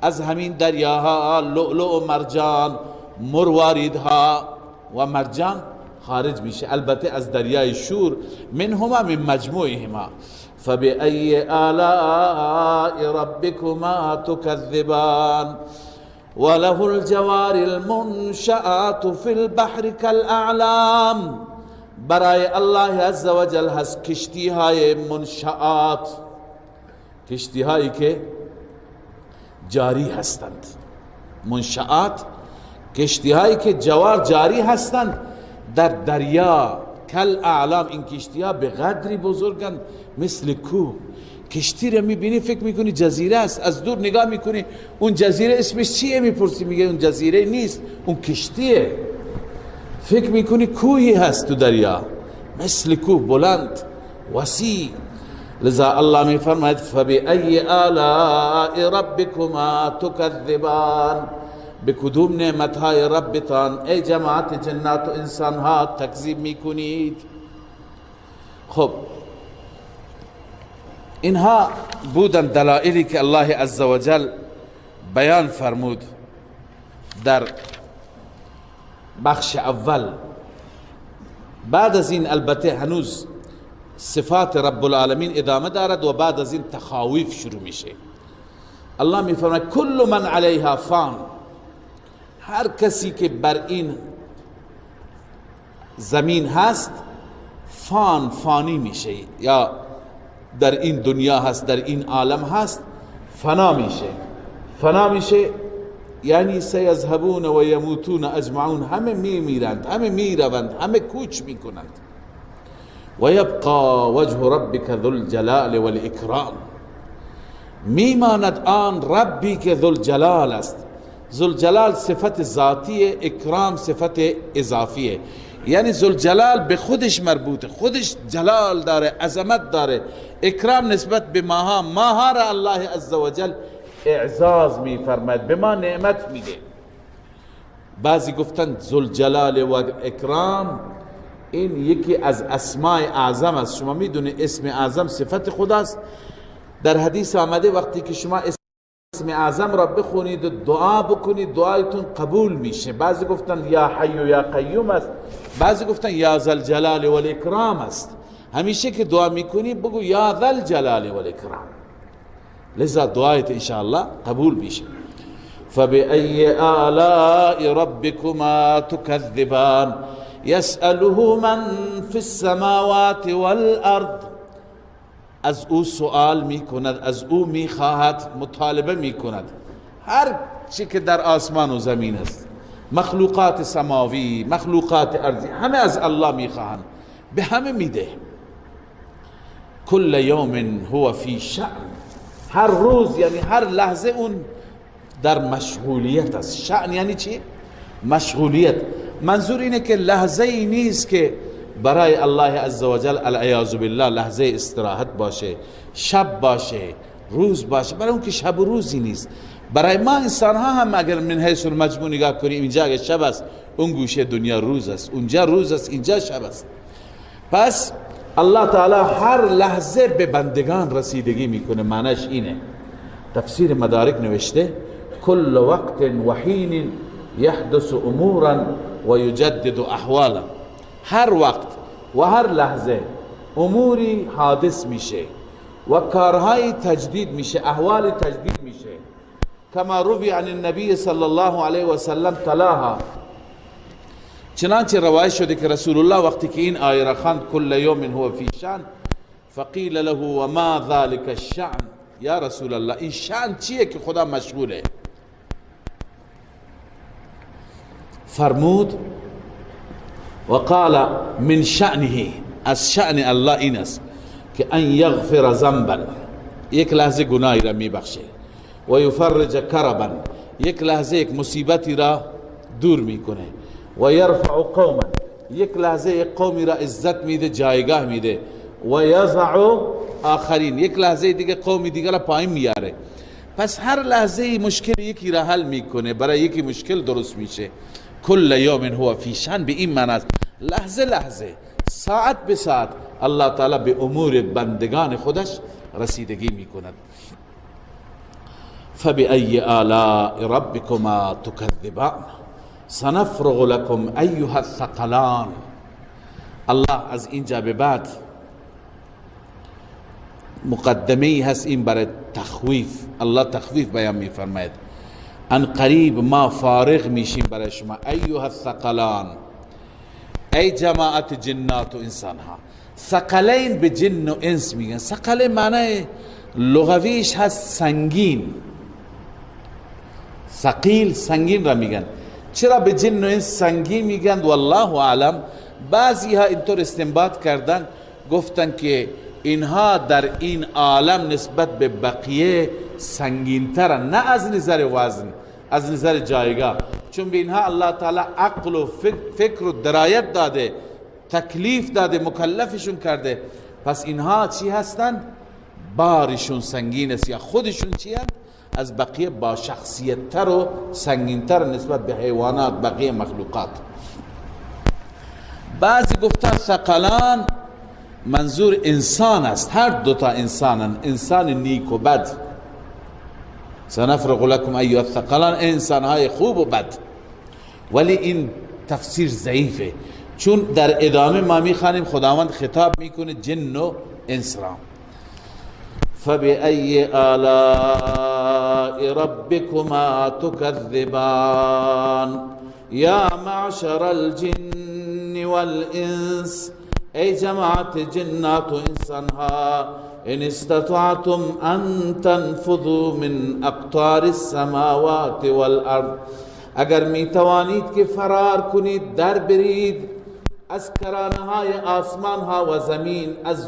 از همین دریاها لؤلؤ و مرجان، مرواریدها و مرجان خارج میشه، البته از دریای شور. منهما من مجموعهما. فبأي آلاء ربكما تكذبان وله الجوار المنشآت في البحر كالأعلام، برای الله عز وجل هست کشتی های منشآت، کشتی هایی که جاری هستند، منشآت کشتی هایی که جوار جاری هستند در دریا، کل اعلام، این کشتی ها به قدری بزرگند مثل کوه. کشتی رو میبینی فکر میکنی جزیره است، از دور نگاه میکنی اون جزیره اسمش چیه میپرسی، میگه اون جزیره نیست، اون کشتیه. فکر میکنی کوهی هست تو دریا، مثل کوه بلند وسیع. لذا الله میفرماید فبأی آلاء ربکما تکذبان، به کدوم نعمتهای ربتان ای جماعت جنات و انسانها تکذیب میکنید. خب اینها بودن دلائلی که الله عزوجل بیان فرمود در بخش اول. بعد از این البته هنوز صفات رب العالمین ادامه دارد و بعد از این تخاویف شروع میشه. الله میفرماید کل من علیها فان، هر کسی که بر این زمین هست فان، فانی میشه، یا در این دنیا هست، در این عالم هست، فنا میشه. فنا میشه یعنی سیذهبون و یموتون اجمعون، همه میمیرند، همه میروند، همه کوچ میکنند. و یبقى وجه ربک ذو الجلال والاکرام، میماند آن ربی که ذو الجلال است. ذوالجلال صفت ذاتیه، اکرام صفت اضافیه، یعنی ذوالجلال به خودش مربوطه، خودش جلال داره، عظمت داره. اکرام نسبت به ماها، ماها را الله عزوجل اعزاز میفرماید، به ما نعمت میده. بعضی گفتن ذوالجلال و اکرام این یکی از اسماء اعظم است. شما میدونید اسم اعظم صفت خداست. در حدیث آمده وقتی که شما اسم اعظم را بخونید و دعا بکنید دعایتون قبول میشه. بعضی گفتن یا حی و یا قیوم است، بعضی گفتن یا ذوالجلال والاکرام است. همیشه که دعا میکنی بگو یا ذوالجلال والاکرام، لذا دعایت انشاءالله قبول میشه. فبأي آلاء ربكما تكذبان يسأله من في السماوات والأرض، از او سوال میکند، از او میخواهد، مطالبه میکند. هر چی که در آسمان و زمین است، مخلوقات سماوی، مخلوقات ارضی، همه از الله میخواهند، به همه میده. کل یوم هو فی شأن، هر روز یعنی هر لحظه اون در مشغولیت است. شأن یعنی چی؟ مشغولیت. منظور اینه که لحظه ای نیست که برای الله عزوجل العیاذ بالله لحظه استراحت باشه، شب باشه، روز باشه، برای اون که شب و روزی نیست. برای ما انسان ها هم اگر من حیث المجموع نگاه کنیم، اینجا اگر شب است اون گوشه دنیا روز است، اونجا روز است، اینجا شب است. پس الله تعالی هر لحظه به بندگان رسیدگی میکنه. معنیش اینه، تفسیر مدارک نوشته کل وقت و حین یحدث امورا و یجدد احوالا، هر وقت و هر لحظه اموری حادث میشه و کارهای تجدید میشه، احوال تجدید میشه. کما روی عن النبی صلی الله علیه و سلم تلاها، چنانچه روایت شده که رسول الله وقتی که این آیه را خواند کل یوم هو فی شأن، فقیل له و ما ذلك الشأن، یا رسول الله این شأن چیه که خدا مشغوله؟ فرمود وقال من شأنه، از شأن الله این است که ان یغفر ذنبا، یک لحظه گناهی را میبخشه، و یفرج کربا، یک لحظه یک مصیبتی را دور میکنه، و یرفع قوما، یک لحظه یک قومی را عزت میده، جایگاه میده، و یضع آخرین، یک لحظه دیگه قومی دیگه را پایین میاره. پس هر لحظه مشکل یکی را حل میکنه، برای یکی مشکل درست میشه. کل یوم هو فی شأن به این معنی است، لحظه لحظه، ساعت به ساعت الله تعالی به امور بندگان خودش رسیدگی میکند. فبأي آلاء ربكما تكذبان سنفرغ لكم أيها الثقلان. الله از اینجا به بعد مقدمه هست این برای تخویف. الله تخویف بیان میفرماید، ان قریب ما فارغ میشیم برای شما، ایها الثقلان، ای جماعت جنات و انسان ها. ثقلین به جن و انس میگن. ثقل معنی لغویش هست سنگین، ثقیل سنگین را میگن. چرا به جن و انس سنگین میگن؟ والله اعلم. بعضی ها اینطور استنباط کردن، گفتن که اینها در این عالم نسبت به بقیه سنگین‌ترن، نه از نظر وزن، از نظر جایگاه، چون به اینها الله تعالی عقل و فکر و درایت داده، تکلیف داده، مکلفشون کرده. پس اینها چی هستن؟ بارشون سنگین است، یا خودشون چی هست؟ از بقیه با شخصیت تر و سنگین‌تر نسبت به حیوانات، بقیه مخلوقات. بعضی گفتن ثقلان منظور انسان است، هر دوتا انسانن، انسان نیک و بد. سنفرغ لکم ایها الثقلان، انسانهای خوب و بد. ولی این تفسیر ضعیفه، چون در ادامه ما میخوانیم خداوند خطاب میکنه جن و انس را. فبأي آلاء ربكما تكذبان یا معشر الجن والانس، ای جماعت جنات و انسانها، ان استطعتم ان تنفذوا من اقطار السماوات والارض، اگر می توانید که فرار کنید، در برید از کرانه های آسمان ها و زمین، از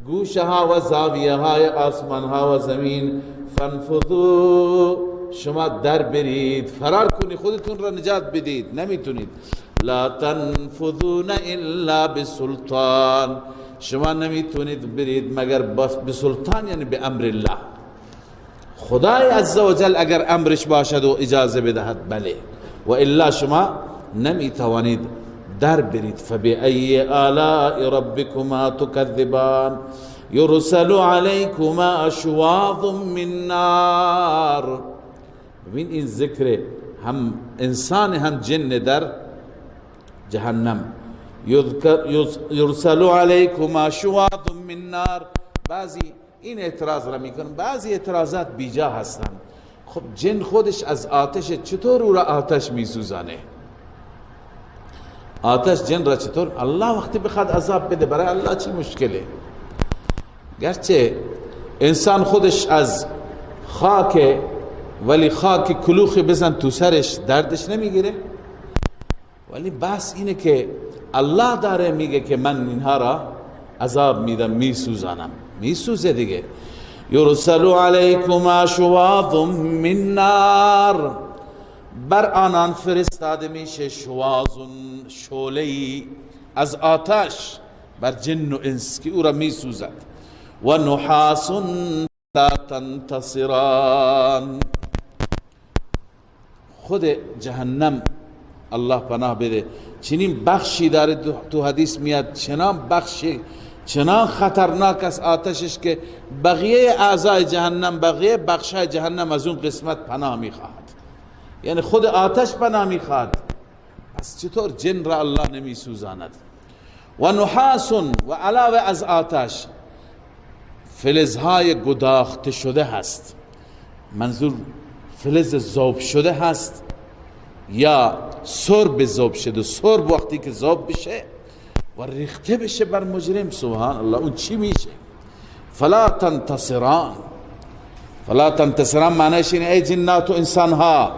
گوشه ها و زاویه های آسمان ها و زمین، فانفذوا، شما در برید، فرار کنید، خودتون را نجات بدید، نمیتونید. لا تنفذون الا بسلطان، شما نمیتونید برید مگر بسلطان، یعنی به امر الله. خدای عزوجل اگر امرش باشد و اجازه بدهد بله، و الا شما نمیتوانید در برید. فبأي آلاء ربكما تكذبان يرسل عليكما شواظ من نار. ببین این ذکر هم انسان هم جن در جهنم. یرسل علیکما شواظ من نار. بعضی این اعتراض را میکنن، بعضی اعتراضات بیجا هستند. خب جن خودش از آتش، چطور او را آتش میسوزانه؟ آتش جن را چطور؟ الله وقتی بخواد عذاب بده برای الله چی مشکله؟ گرچه انسان خودش از خاک، ولی خاک کلوخ بزن تو سرش دردش نمیگیره. ولی بحث اینه که الله داره میگه که من اینها را عذاب میدم، میسوزانم، میسوزه دیگه. یرسل علیکما شواظ من نار، بر آنان فرستاده میشه شواظ، شعله‌ای از آتش بر جن و انس که او را میسوزد. و نحاس لا تنتصران. خود جهنم الله پناه بده چنین بخشی داره، تو حدیث میاد چنان بخشی چنان خطرناک است آتشش که بقیه اعضای جهنم، بقیه بخشای جهنم از اون قسمت پناه میخواهد، یعنی خود آتش پناه میخواهد. پس چطور جن را الله نمیسوزاند؟ و نحاس، و علاوه از آتش فلزهای گداخته شده هست، منظور فلز ذوب شده هست یا سرب ذوب شده. سرب وقتی که ذوب بشه و ریخته بشه بر مجرم، سبحان الله، اون چی میشه؟ فلا تنتصران. فلا تنتصران معنیش اینه ای جنات و انسان ها،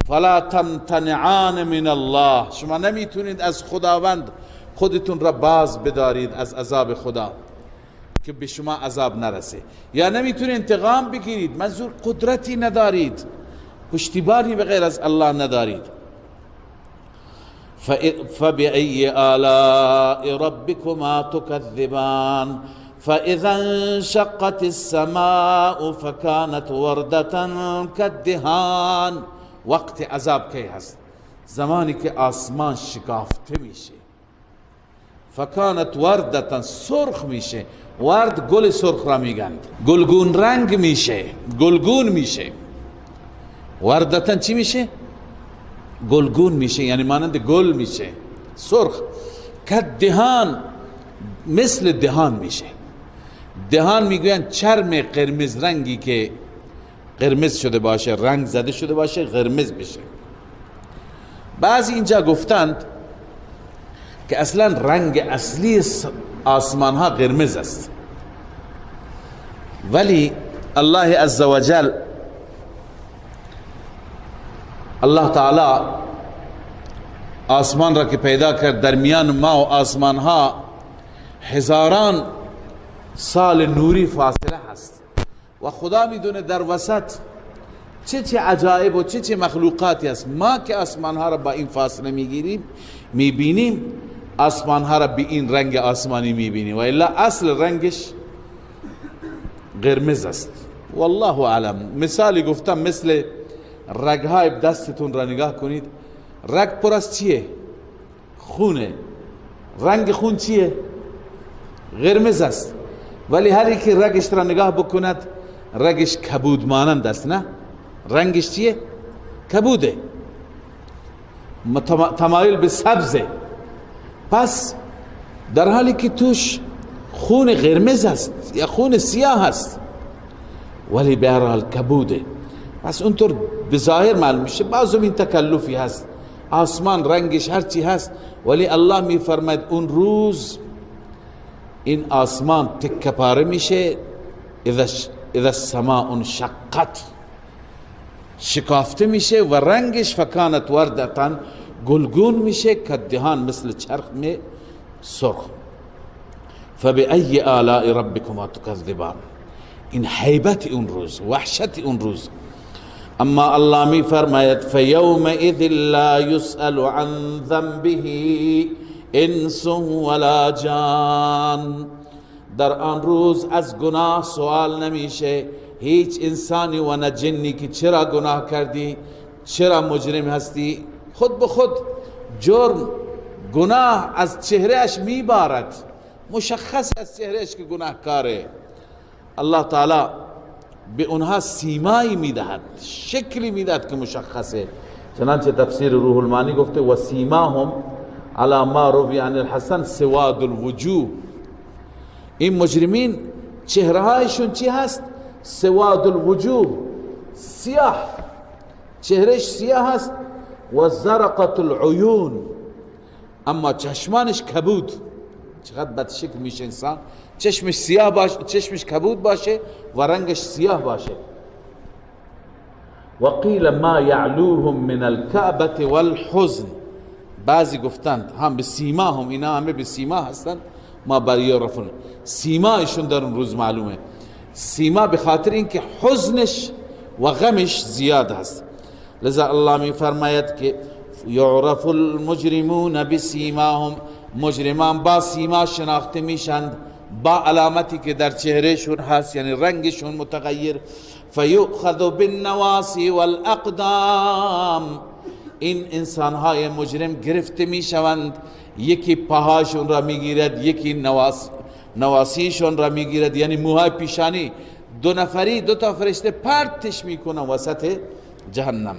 فلا تمتنعان من الله، شما نمیتونید از خداوند خودتون را باز بدارید از عذاب خدا که به شما عذاب نرسه، یا نمیتونید انتقام بگیرید، منظور قدرتی ندارید، پشتیبانی به غیر از الله ندارید. فبأي آلاء ربكما تكذبان فإذا انشقت السماء فكانت وردة كالدهان. وقت عذاب کی هست؟ زمانی که آسمان شکافته میشه، فکانت وردة سرخ میشه. ورد گل سرخ را میگند، گلگون رنگ میشه، گلگون میشه. وردتن چی میشه؟ گلگون میشه، یعنی مانند گل میشه، سرخ. که دهان، مثل دهان میشه. دهان میگوین چرم قرمز رنگی که قرمز شده باشه، رنگ زده شده باشه، قرمز بشه. بعضی اینجا گفتند که اصلا رنگ اصلی آسمان ها قرمز است، ولی الله عزوجل، الله تعالی آسمان را که پیدا کرد، در میان ما و آسمان ها هزاران سال نوری فاصله هست و خدا میدونه در وسط چه چه عجایب و چه چه مخلوقاتی هست. ما که آسمان ها را با این فاصله میگیریم، میبینیم آسمان ها را به این رنگ آسمانی میبینیم، و الا اصل رنگش قرمز است. والله اعلم. مثالی گفتم، مثل رگهای دستتون را نگاه کنید، رگ پر از چیه؟ خونه. رنگ خون چیه؟ قرمز است. ولی هر یکی رگش را نگاه بکند، رگش کبود مانند است، نه؟ رنگش چیه؟ کبوده، تمایل به سبزه. پس در حالی که توش خون قرمز است یا خون سیاه است، ولی به هر حال کبوده. پس اونطور به ظاهر معلوم میشه. بعضم این تکلفی هست، آسمان رنگش هرچی هست، ولی الله میفرماید اون روز این آسمان تکه پاره میشه. اذا السماء انشقت، شکافته میشه و رنگش فکانت وردتن، گلگون میشه، کدهان مثل چرخ می سرخ. فبأي آلاء ربكما تكذبان. این هیبت اون روز، وحشت اون روز. اما الله می فرماید فیومئذ لا یسأل عن ذنبه انس ولا جان. در آن روز از گناه سوال نمیشه هیچ انسانی و نه جنی که چرا گناه کردی، چرا مجرم هستی. خود به خود جرم، گناه از چهرهش میبارد، مشخص از چهرهش که گناهکاره. الله تعالی به اونها سیمایی میدهد، شکلی میدهد که مشخصه. چنانچه تفسیر روح المانی گفته و سیماهم علی ما روی عن الحسن سواد الوجوه. این مجرمین چهرهایشون چی هست؟ سواد الوجوه، سیاه، چهرهش سیاه هست. و زرقت العیون، اما چشمانش کبود. چقدر بد شکل میشه انسان، چشمش سیاه باشه، چشمش کبود باشه و رنگش سیاه باشه. و قیل ما یعلوهم من الکعبة والحزن. بعضی گفتند هم به سیما هم، اینا همه به سیما هستند، ما برای رفن سیمایشون در اون روز معلومه. سیما به خاطر اینکه حزنش و غمش زیاد هست. لذا الله می فرماید که یعرف المجرمون بسیماهم. مجرمان با سیما شناخته میشند، با علامتی که در چهرهشون هست، یعنی رنگشون متغیر. فیؤخذ بالنواصی والاقدام، این انسانهای مجرم گرفته میشوند، یکی پاهاشون را میگیرد، یکی نواسیشون را میگیرد، یعنی موهای پیشانی. دو نفری، دو تا فرشته پرتش میکنن وسط جهنم.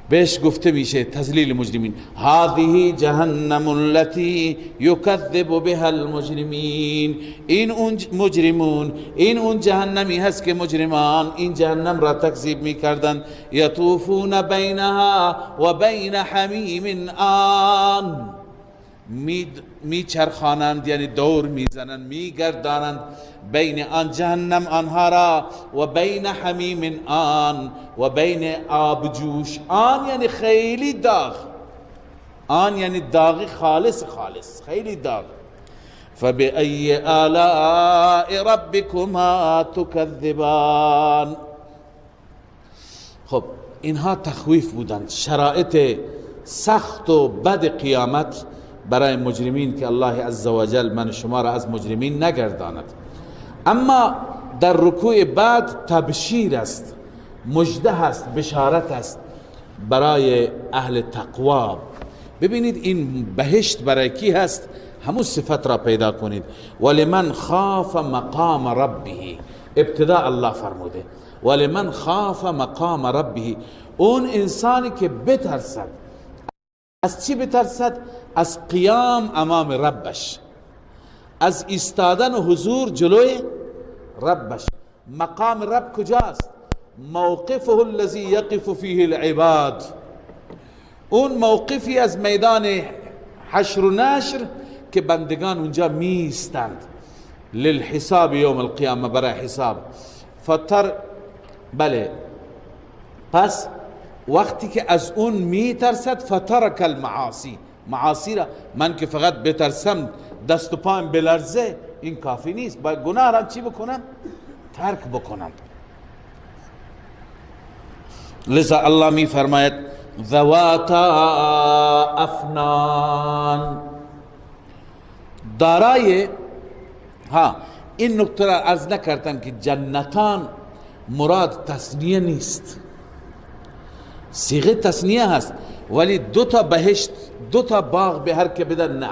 بهش گفته میشه تذلیل مجرمین، هذه جهنم التي يكذب بها المجرمین. این اون مجرمون، این اون جهنمی هست که مجرمان این جهنم را تکذیب میکردن. یطوفون بینها و بین حمیم آن، میچرخانند، یعنی دور میزنند، میگردانند بین آن جهنم آنها را، و بین حمیم آن، و بین آبجوش آن، یعنی خیلی داغ، آن یعنی داغ خالص خالص، خیلی داغ. فبأی آلاء ربکما تکذبان. خب اینها تخویف بودند، شرایط سخت و بد قیامت برای مجرمین که الله عزوجل من شما را از مجرمین نگرداند. اما در رکوع بعد تبشیر است، مژده است، بشارت است برای اهل تقوا. ببینید این بهشت برای کی هست؟ همون صفت را پیدا کنید. ولمن خاف مقام ربه، ابتدا الله فرموده ولمن خاف مقام ربه، اون انسانی که بترسد. از چی بترسد؟ از قیام امام ربش، از ایستادن و حضور جلوی ربش. مقام رب کجاست؟ موقفه الذي يقف فيه العباد، اون موقفی از میدان حشر و نشر که بندگان اونجا میستند، للحساب یوم القیامه، برای حساب. فتر بله، پس وقتی که از اون میترسد، فترک المعاصی، معاصی را من که فقط بترسم دست و پایم بلرزه این کافی نیست، باید گناه را چی بکنم؟ ترک بکنم. لذا الله می فرماید ذواتا افنان، دارای ها. این نکته را عرض نکردم که جنتان مراد تثنیه نیست، صیغه تثنیه هست، ولی دو تا بهشت، دو تا باغ به هر که بدن نه.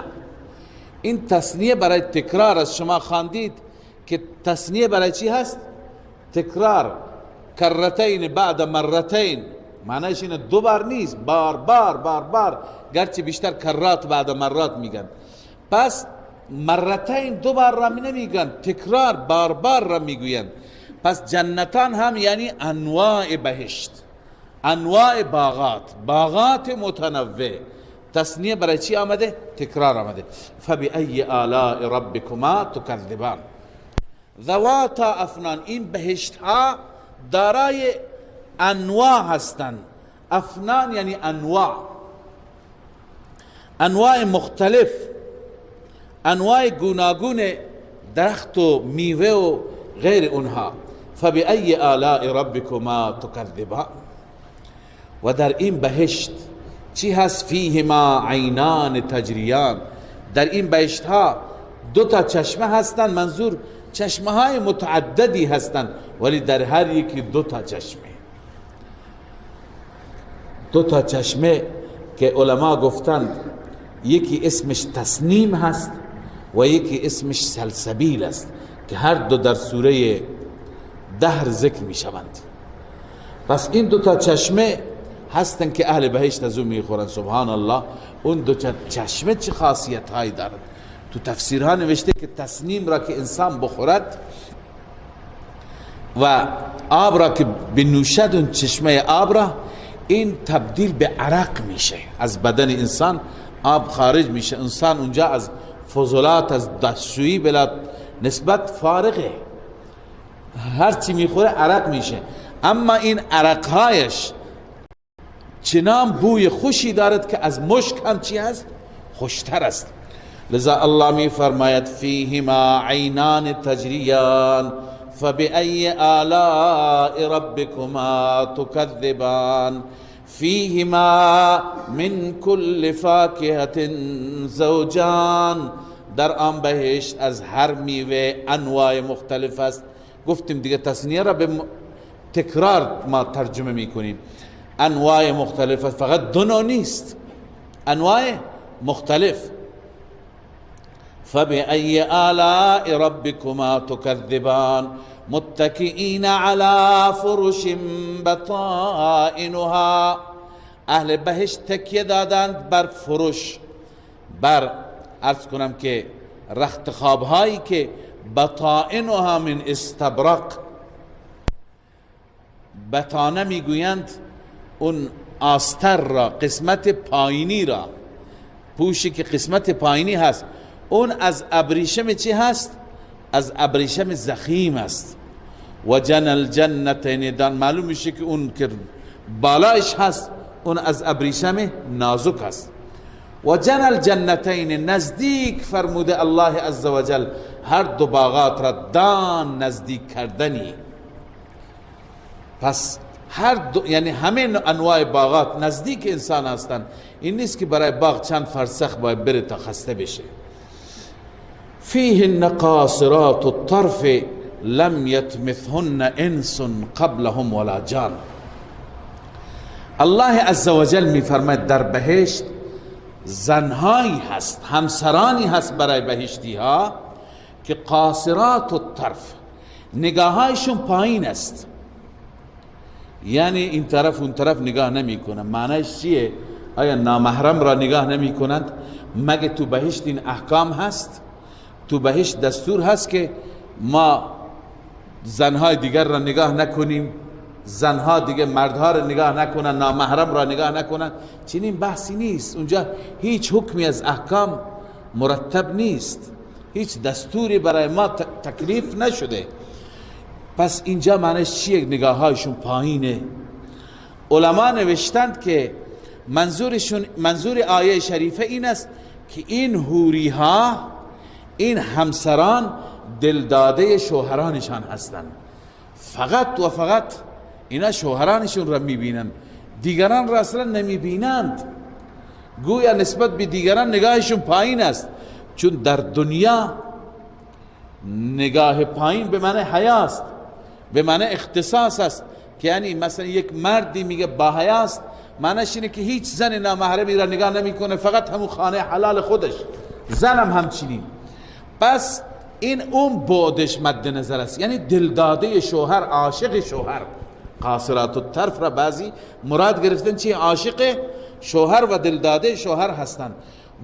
این تثنیه برای تکرار است. شما خواندید که تثنیه برای چی هست؟ تکرار. کرتین بعد مرتین، معنیش اینه دو بار نیست، بار بار بار بار، گرچه بیشتر کرات بعد مرات میگن. پس مرتین دو بار را نمیگن، تکرار بار بار را میگوین. پس جنتان هم یعنی انواع بهشت، انواع باغات، باغات متنوع. تثنیه برای چی آمده؟ تکرار آمده. فبأی آلاء ربکما تکذبان. ذواتا افنان، این بهشت ها دارای انواع هستند. افنان یعنی انواع، انواع مختلف، انواع گوناگون درخت و میوه و غیر اونها. فبأی آلاء ربکما تکذبان. و در این بهشت چی هست؟ فیهما عینان تجریان، در این بهشت ها دو تا چشمه هستند، منظور چشمه های متعددی هستند، ولی در هر یکی دو تا چشمه، دو تا چشمه که علما گفتند یکی اسمش تسنیم هست و یکی اسمش سلسبیل است، که هر دو در سوره دهر ذکر می شوند. پس این دو تا چشمه هستن که اهل بهشت از اون میخورن. سبحان الله، اون دو چشمه چه خاصیت هایی دارد؟ تو تفسیرها نوشته که تسنیم را که انسان بخورد و آب را که بنوشد، اون چشمه آب را، این تبدیل به عرق میشه، از بدن انسان آب خارج میشه، انسان اونجا از فضولات، از دستشویی بلا نسبت فارغه، هر چی میخوره عرق میشه. اما این عرقهایش چنان بوی خوشی دارد که از مشک هم چی هست؟ خوشتر است. لذا الله می فرماید فیهما عینان تجریان فبأی آلاء ربکما تکذبان. فیهما من کل فاکهة زوجان، در آن بهشت از هر میوه انواع مختلف است. گفتیم دیگه تثنیه را به تکرار ما ترجمه میکنیم. انواع مختلف است، فقط دو نوع نیست، انواع مختلف. فبأي آلاء ربكما تكذبان متكئين على فرش بطائنها. اهل بهشت تکیه دادند بر فرش، بر عرض کنم که رخت خواب هایی که بطائنها من استبرق. بطانه میگویند اون آستر را، قسمت پایینی را، پوشی که قسمت پایینی هست، اون از ابریشم چی هست؟ از ابریشم زخیم است. و جن الجنتین دان، معلوم میشه که اون که بالایش هست اون از ابریشم نازک است. و جن الجنتین، نزدیک فرموده الله عزوجل هر دو باغات را دان، نزدیک کردنی. پس هر دو، یعنی همه انواع باغات نزدیک انسان هستند. این نیست که برای باغ چند فرسخ باید بره تا خسته بشه. فیهن قاصرات الطرف لم یطمثهن انس قبلهم ولا جان. الله عزوجل میفرماید در بهشت زنهایی هست، همسرانی هست برای بهشتی ها که قاصرات الطرف، نگاهایشون پایین است، یعنی این طرف اون طرف نگاه نمی کنند. معنیش چیه؟ آیا نامحرم را نگاه نمی کنند؟ مگه تو بهشت این احکام هست؟ تو بهشت دستور هست که ما زنهای دیگر را نگاه نکنیم، زنها دیگه مردها را نگاه نکنند، نامحرم را نگاه نکنند؟ چنین بحثی نیست. اونجا هیچ حکمی از احکام مرتب نیست، هیچ دستوری برای ما تکلیف نشده. پس اینجا معنیش چیه نگاهایشون پایینه؟ علما نوشتند که منظور آیه شریفه این است که این حوری ها، این همسران دلداده شوهرانشان هستند، فقط و فقط اینا شوهرانشون را میبینند، دیگران را اصلا نمیبینند. گویا نسبت به دیگران نگاهشون پایین است، چون در دنیا نگاه پایین به معنی حیاست، به معنی اختصاص است، که یعنی مثلا یک مردی میگه با حیاست، معنیش اینه که هیچ زن نامحرمی را نگاه نمیکنه، فقط همون خانه حلال خودش، زنم همچنین. پس این اون بعدش مد نظر است، یعنی دلداده شوهر، عاشق شوهر. قاصرات الطرف را بعضی مراد گرفتن چی؟ عاشق شوهر و دلداده شوهر هستند.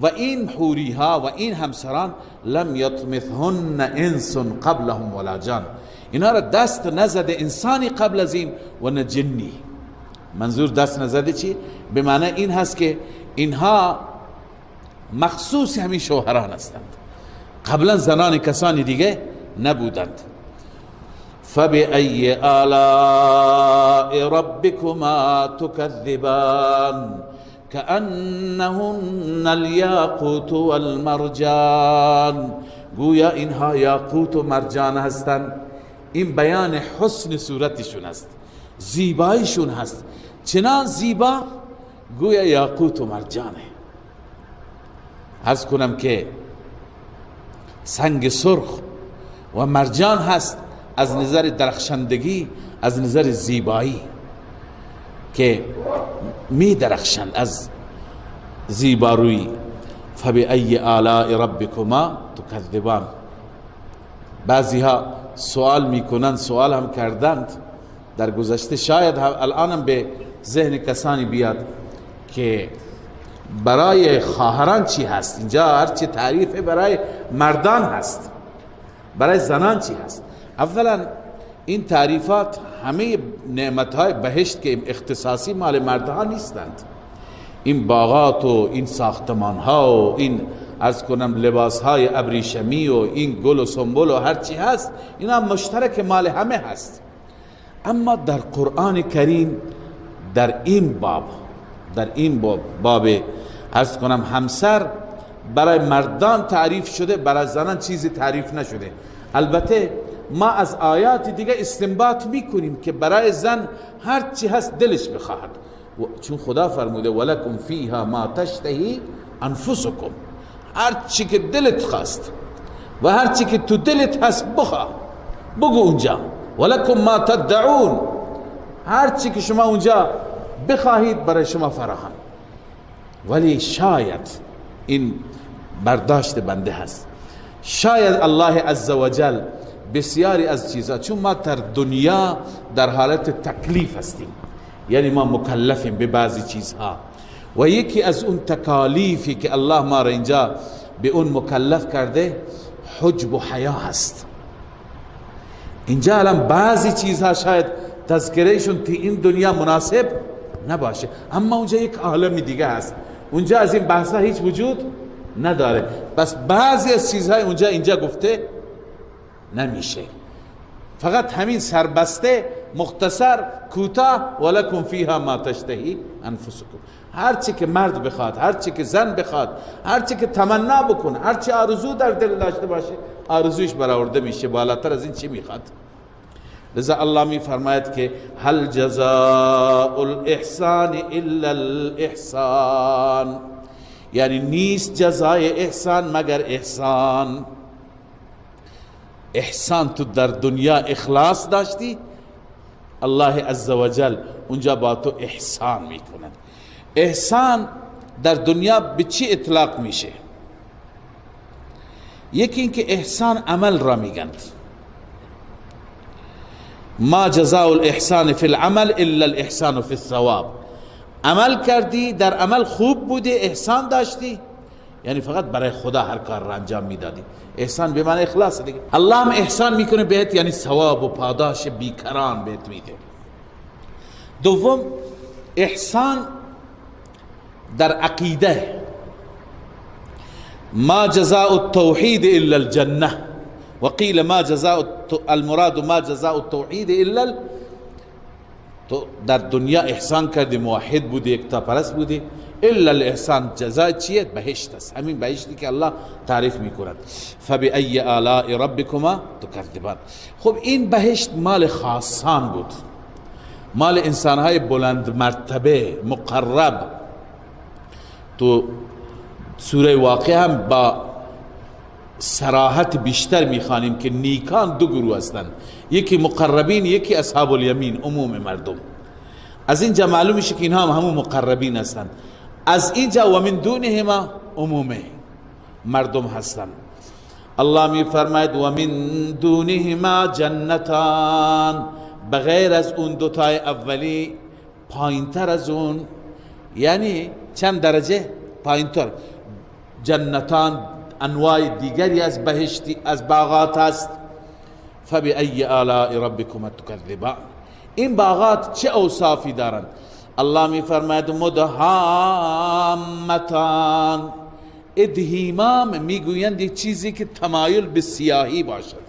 و این حوری ها و این همسران لم یطمثهن انس قبلهم ولا جان، اینها را دست نزده انسانی قبل از این و نه جنی. منظور دست نزده چی؟ به معنی این هست که اینها مخصوص همین شوهران هستند، قبلا زنان کسانی دیگه نبودند. فبأي آلاء ربكما تكذبان كأنهن الياقوت والمرجان. گویا اینها یاقوت و مرجان هستند. این بیان حسن صورتشون است، زیباییشون هست، چنان زیبا گویا یاقوت و مرجانه. عرض کنم که سنگ سرخ و مرجان هست از نظر درخشندگی، از نظر زیبایی که می درخشند از زیبارویی. فبأی آلاء ربکما تکذبان. بعضی ها سوال میکنند، سوال هم کردند در گذشته، شاید الان هم به ذهن کسانی بیاد که برای خواهران چی هست؟ اینجا هرچی تعریف برای مردان هست، برای زنان چی هست؟ اولا این تعریفات همه نعمتهای بهشت که اختصاصی مال مردها نیستند، این باغات و این ساختمانها و این عرض کنم لباسهای ابریشمی و این گل و سنبل و هرچی هست، اینا مشترک مال همه هست. اما در قرآن کریم در این باب، در این باب عرض کنم همسر برای مردان تعریف شده، برای زنان چیزی تعریف نشده. البته ما از آیات دیگه استنباط میکنیم که برای زن هر چی هست دلش بخواهد، چون خدا فرموده ولکم فیها ما تشتهی انفسکم، هر چی که دلت خواست و هر چی که تو دلت هست بخوا، بگو اونجا. ولکم ما تدعون، هر چی که شما اونجا بخواهید برای شما فراهم. ولی شاید این برداشت بنده هست، شاید الله عزوجل بسیاری از چیزها، چون ما در دنیا در حالت تکلیف هستیم، یعنی ما مکلفیم به بعضی چیزها، و یکی از اون تکالیفی که الله ما را اینجا به اون مکلف کرده حجب و حیا هست. اینجا الان بعضی چیزها شاید تذکرهشون تی این دنیا مناسب نباشه، اما اونجا یک عالم دیگه هست، اونجا از این بحثا هیچ وجود نداره. بس بعضی از چیزهای اونجا اینجا گفته نمیشه، فقط همین سربسته مختصر کوتاه، ولکم فیها ما تشتهی انفسکم، هر چی که مرد بخواد، هر چی که زن بخواد، هر چی که تمنا بکنه، هر چی آرزو در دل داشته باشه، آرزویش برآورده میشه. بالاتر از این چی میخواد؟ لذا الله می فرماید که هل جزاء الاحسان الا الاحسان، یعنی نیست جزای احسان مگر احسان. احسان تو در دنیا اخلاص داشتی، الله عزوجل اونجا با تو احسان میکند. احسان در دنیا به چی اطلاق میشه؟ یکی اینکه احسان عمل را میگند، ما جزاء الاحسان فی العمل الا الاحسان فی الثواب. عمل کردی، در عمل خوب بودی، احسان داشتی، یعنی فقط برای خدا هر کار را انجام میدادی. احسان به معنی اخلاص دیگه. الله هم احسان میکنه بهت، یعنی ثواب و پاداش بیکران بهت میده. دوم، احسان در عقیده، ما جزاء التوحید الا الجنه، وقیل ما جزاء المراد ما جزاء التوحید الا. تو در دنیا احسان کردی، موحد بودی، یکتاپرست بودی، الا الاحسان جزاء چیه؟ بهشت است، همین بهشتی که الله تعریف میکند. فبأی آلاء ربکما تکذبان. خب این بهشت مال خاصان بود، مال انسانهای بلند مرتبه مقرب. تو سوره واقع هم با صراحت بیشتر میخوانیم که نیکان دو گروه هستند، یکی مقربین، یکی اصحاب الیمین، عموم مردم. از اینجا معلوم میشه که اینها هم همون مقربین هستند. از اینجا و من دونهما عموم مردم هستند. الله می فرماید و من دونهما جنتان، بغیر از اون دوتای اولی پایینتر از اون، یعنی چند درجه پایینتر، جنتان انواع دیگری از بهشتی از باغات است. فبأی آلاء ربکما تکذبان. این باغات چه اوصافی دارند؟ الله می فرماید مدهامتان. ادهیمام میگویند یک چیزی که تمایل به سیاهی باشد.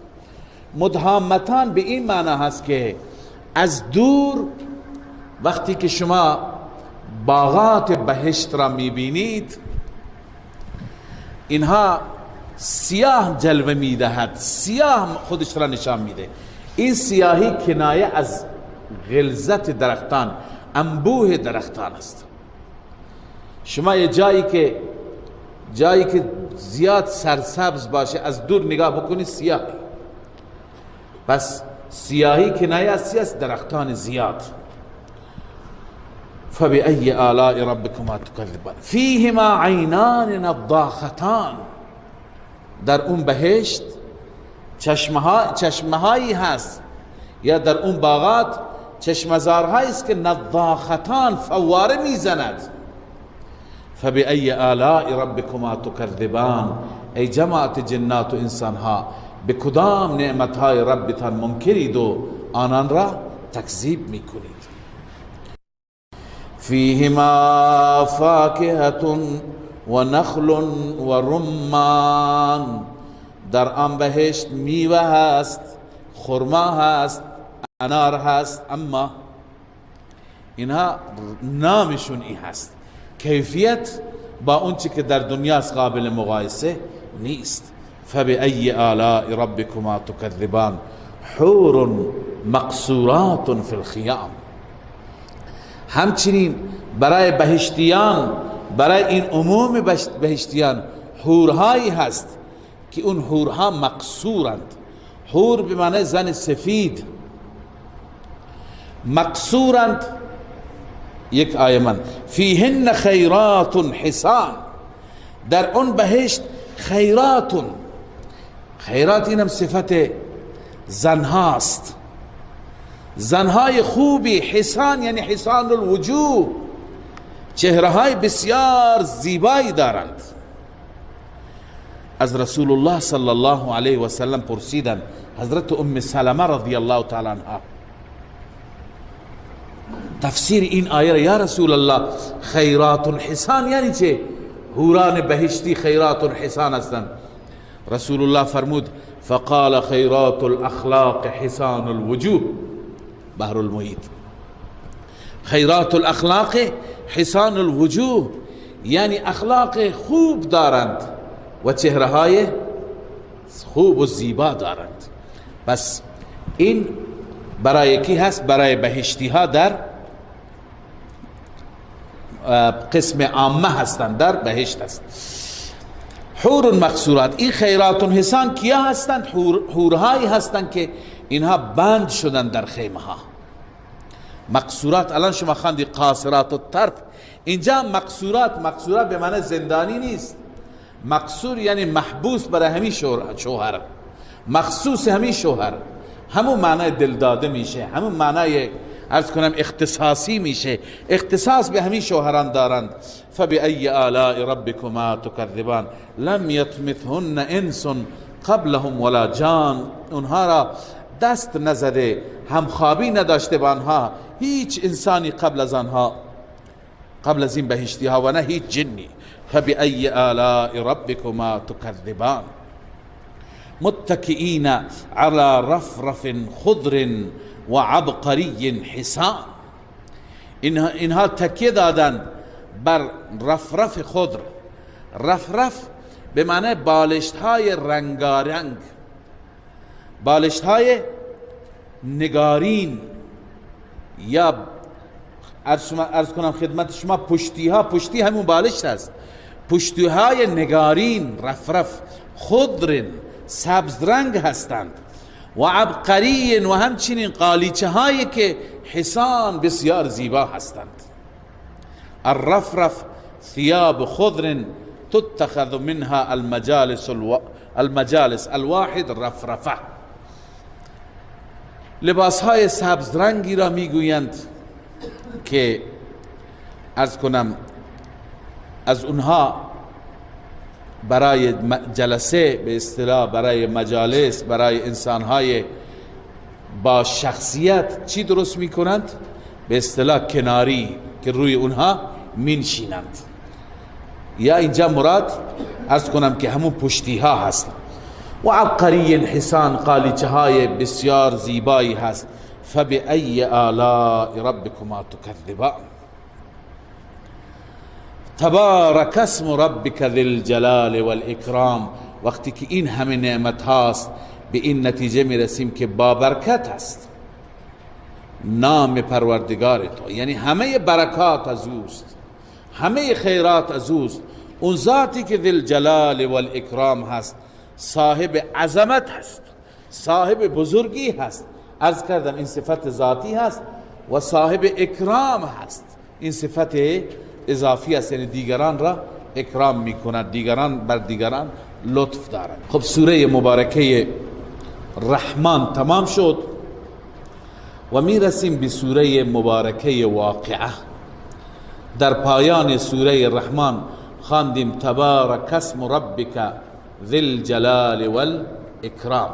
مدهامتان به این معنی هست که از دور وقتی که شما باغات بهشت را میبینید، اینها سیاه جلوه میدهد، سیاه خودش را نشان میده. این سیاهی کنایه از غلظت درختان، انبوه درختان است. شما یه جایی که زیاد سرسبز باشه از دور نگاه بکنی سیاهی، پس سیاهی کنایه از سیاه درختان زیاد. فبأي آلاء ربكما تكذبان. فيهما عینان نضاختان. در اون بهشت چشمهایی هست، یا در اون باغات چشمزارهایی است که نضاختان فواره میزند. فبأي آلاء ربكما تكذبان. ای جماعت جنات و انسانها، به کدام نعمتهای ربتان منکرید و آنان را تکذیب میکنید؟ فیهما فاکهة و نخل و رمان. در آن بهشت میوه هست، خرما هست، انار هست، اما اینها نامشون ای هست، کیفیت با اون چی که در دنیا است قابل مقایسه نیست. فبأی آلاء ربکما تکذبان. حور مقصورات فی الخیام. همچنین برای بهشتیان، برای این عموم بهشتیان حورهایی هست که اون حورها مقصورند. حور به معنی زن سفید، مقصورند. یک آیه من فیهن خیرات حسان، در اون بهشت خیرات، خیرات اینم صفت زنهاست، زنهای خوبی، حسان یعنی حسان الوجوه، چهرههای بسیار زیبایی دارند. از رسول الله صلی الله علیه و سلم پرسیدن حضرت ام سلمه رضی الله تعالی عنها تفسیر این آیه، یا رسول الله خیرات حسان یعنی چه؟ حوران بهشتی خیرات حسان هستند. رسول الله فرمود فقال خیرات الاخلاق حسان الوجوه، بحر المحیط. خیرات الاخلاق حسان الوجوه یعنی اخلاق خوب دارند و چهره های خوب و زیبا دارند. پس این برای کی هست؟ برای بهشتی ها در قسم عامه هستند، در بهشت هست. حور مقصورات، این خیرات حسان کیا هستند؟ حورهایی هستند که اینها بند شدن در خیمه ها. مقصورات الان شما خواندی قاصرات الطرف، اینجا مقصورات، مقصورات به معنی زندانی نیست، مقصور یعنی محبوس برای همین شوهر، مخصوص همین شوهر، همون معنای دلداده میشه، همون معنای عرض کنم اختصاصی میشه، اختصاص به همین شوهران دارند. فبأی آلاء ربکما تکذبان لم یطمثهن انس قبلهم ولا جان، اونها را دست نزده، همخوابی نداشته با آنها هیچ انسانی قبل از آنها، قبل از این بهشتی ها، و نه هیچ جنی. فبأی آلاء ربکما تکذبان متکئین علی رفرف خضر و عبقری حسان، اینها تکیه دادند بر رفرف خضر. رفرف به معنی بالشت های رنگارنگ، بالشت های نگارین، یا عرض کنم خدمت شما پشتی ها، پشتی همون بالشت هست، پشتی های نگارین، رفرف خضر سبز رنگ هستند، و عبقری و همچنین قالیچه هایی که حسان بسیار زیبا هستند. الرفرف ثیاب خضر تتخذ منها المجالس الواحد رفرفه، لباس های سبز رنگی را میگویند که عرض کنم از اونها برای جلسه به اصطلاح، برای مجالس، برای انسانهای با شخصیت چی درست میکنند؟ به اصطلاح کناری که روی اونها مینشینند. یا اینجا مراد عرض کنم که همون پشتی ها هست. و عبقری حسان، قالیچه های بسیار زیبایی هست. فبأی آلاء ربکما تکذبان تبارک اسم ربک ذی الجلال والاکرام. وقتی که این همه نعمت هاست به این نتیجه میرسیم که با برکت هست نام پروردگار تو، یعنی همه برکات از اوست، همه خیرات از اوست. اون ذاتی که ذی الجلال والاکرام هست، صاحب عظمت هست، صاحب بزرگی هست. عرض کردم این صفت ذاتی هست و صاحب اکرام هست، این صفت اضافی است، یعنی دیگران را اکرام میکند، دیگران بر دیگران لطف دارند. خب سوره مبارکه رحمان تمام شد و میرسیم به سوره مبارکه واقعه. در پایان سوره رحمان خواندیم تبارک اسم ربک ذی الجلال والاکرام.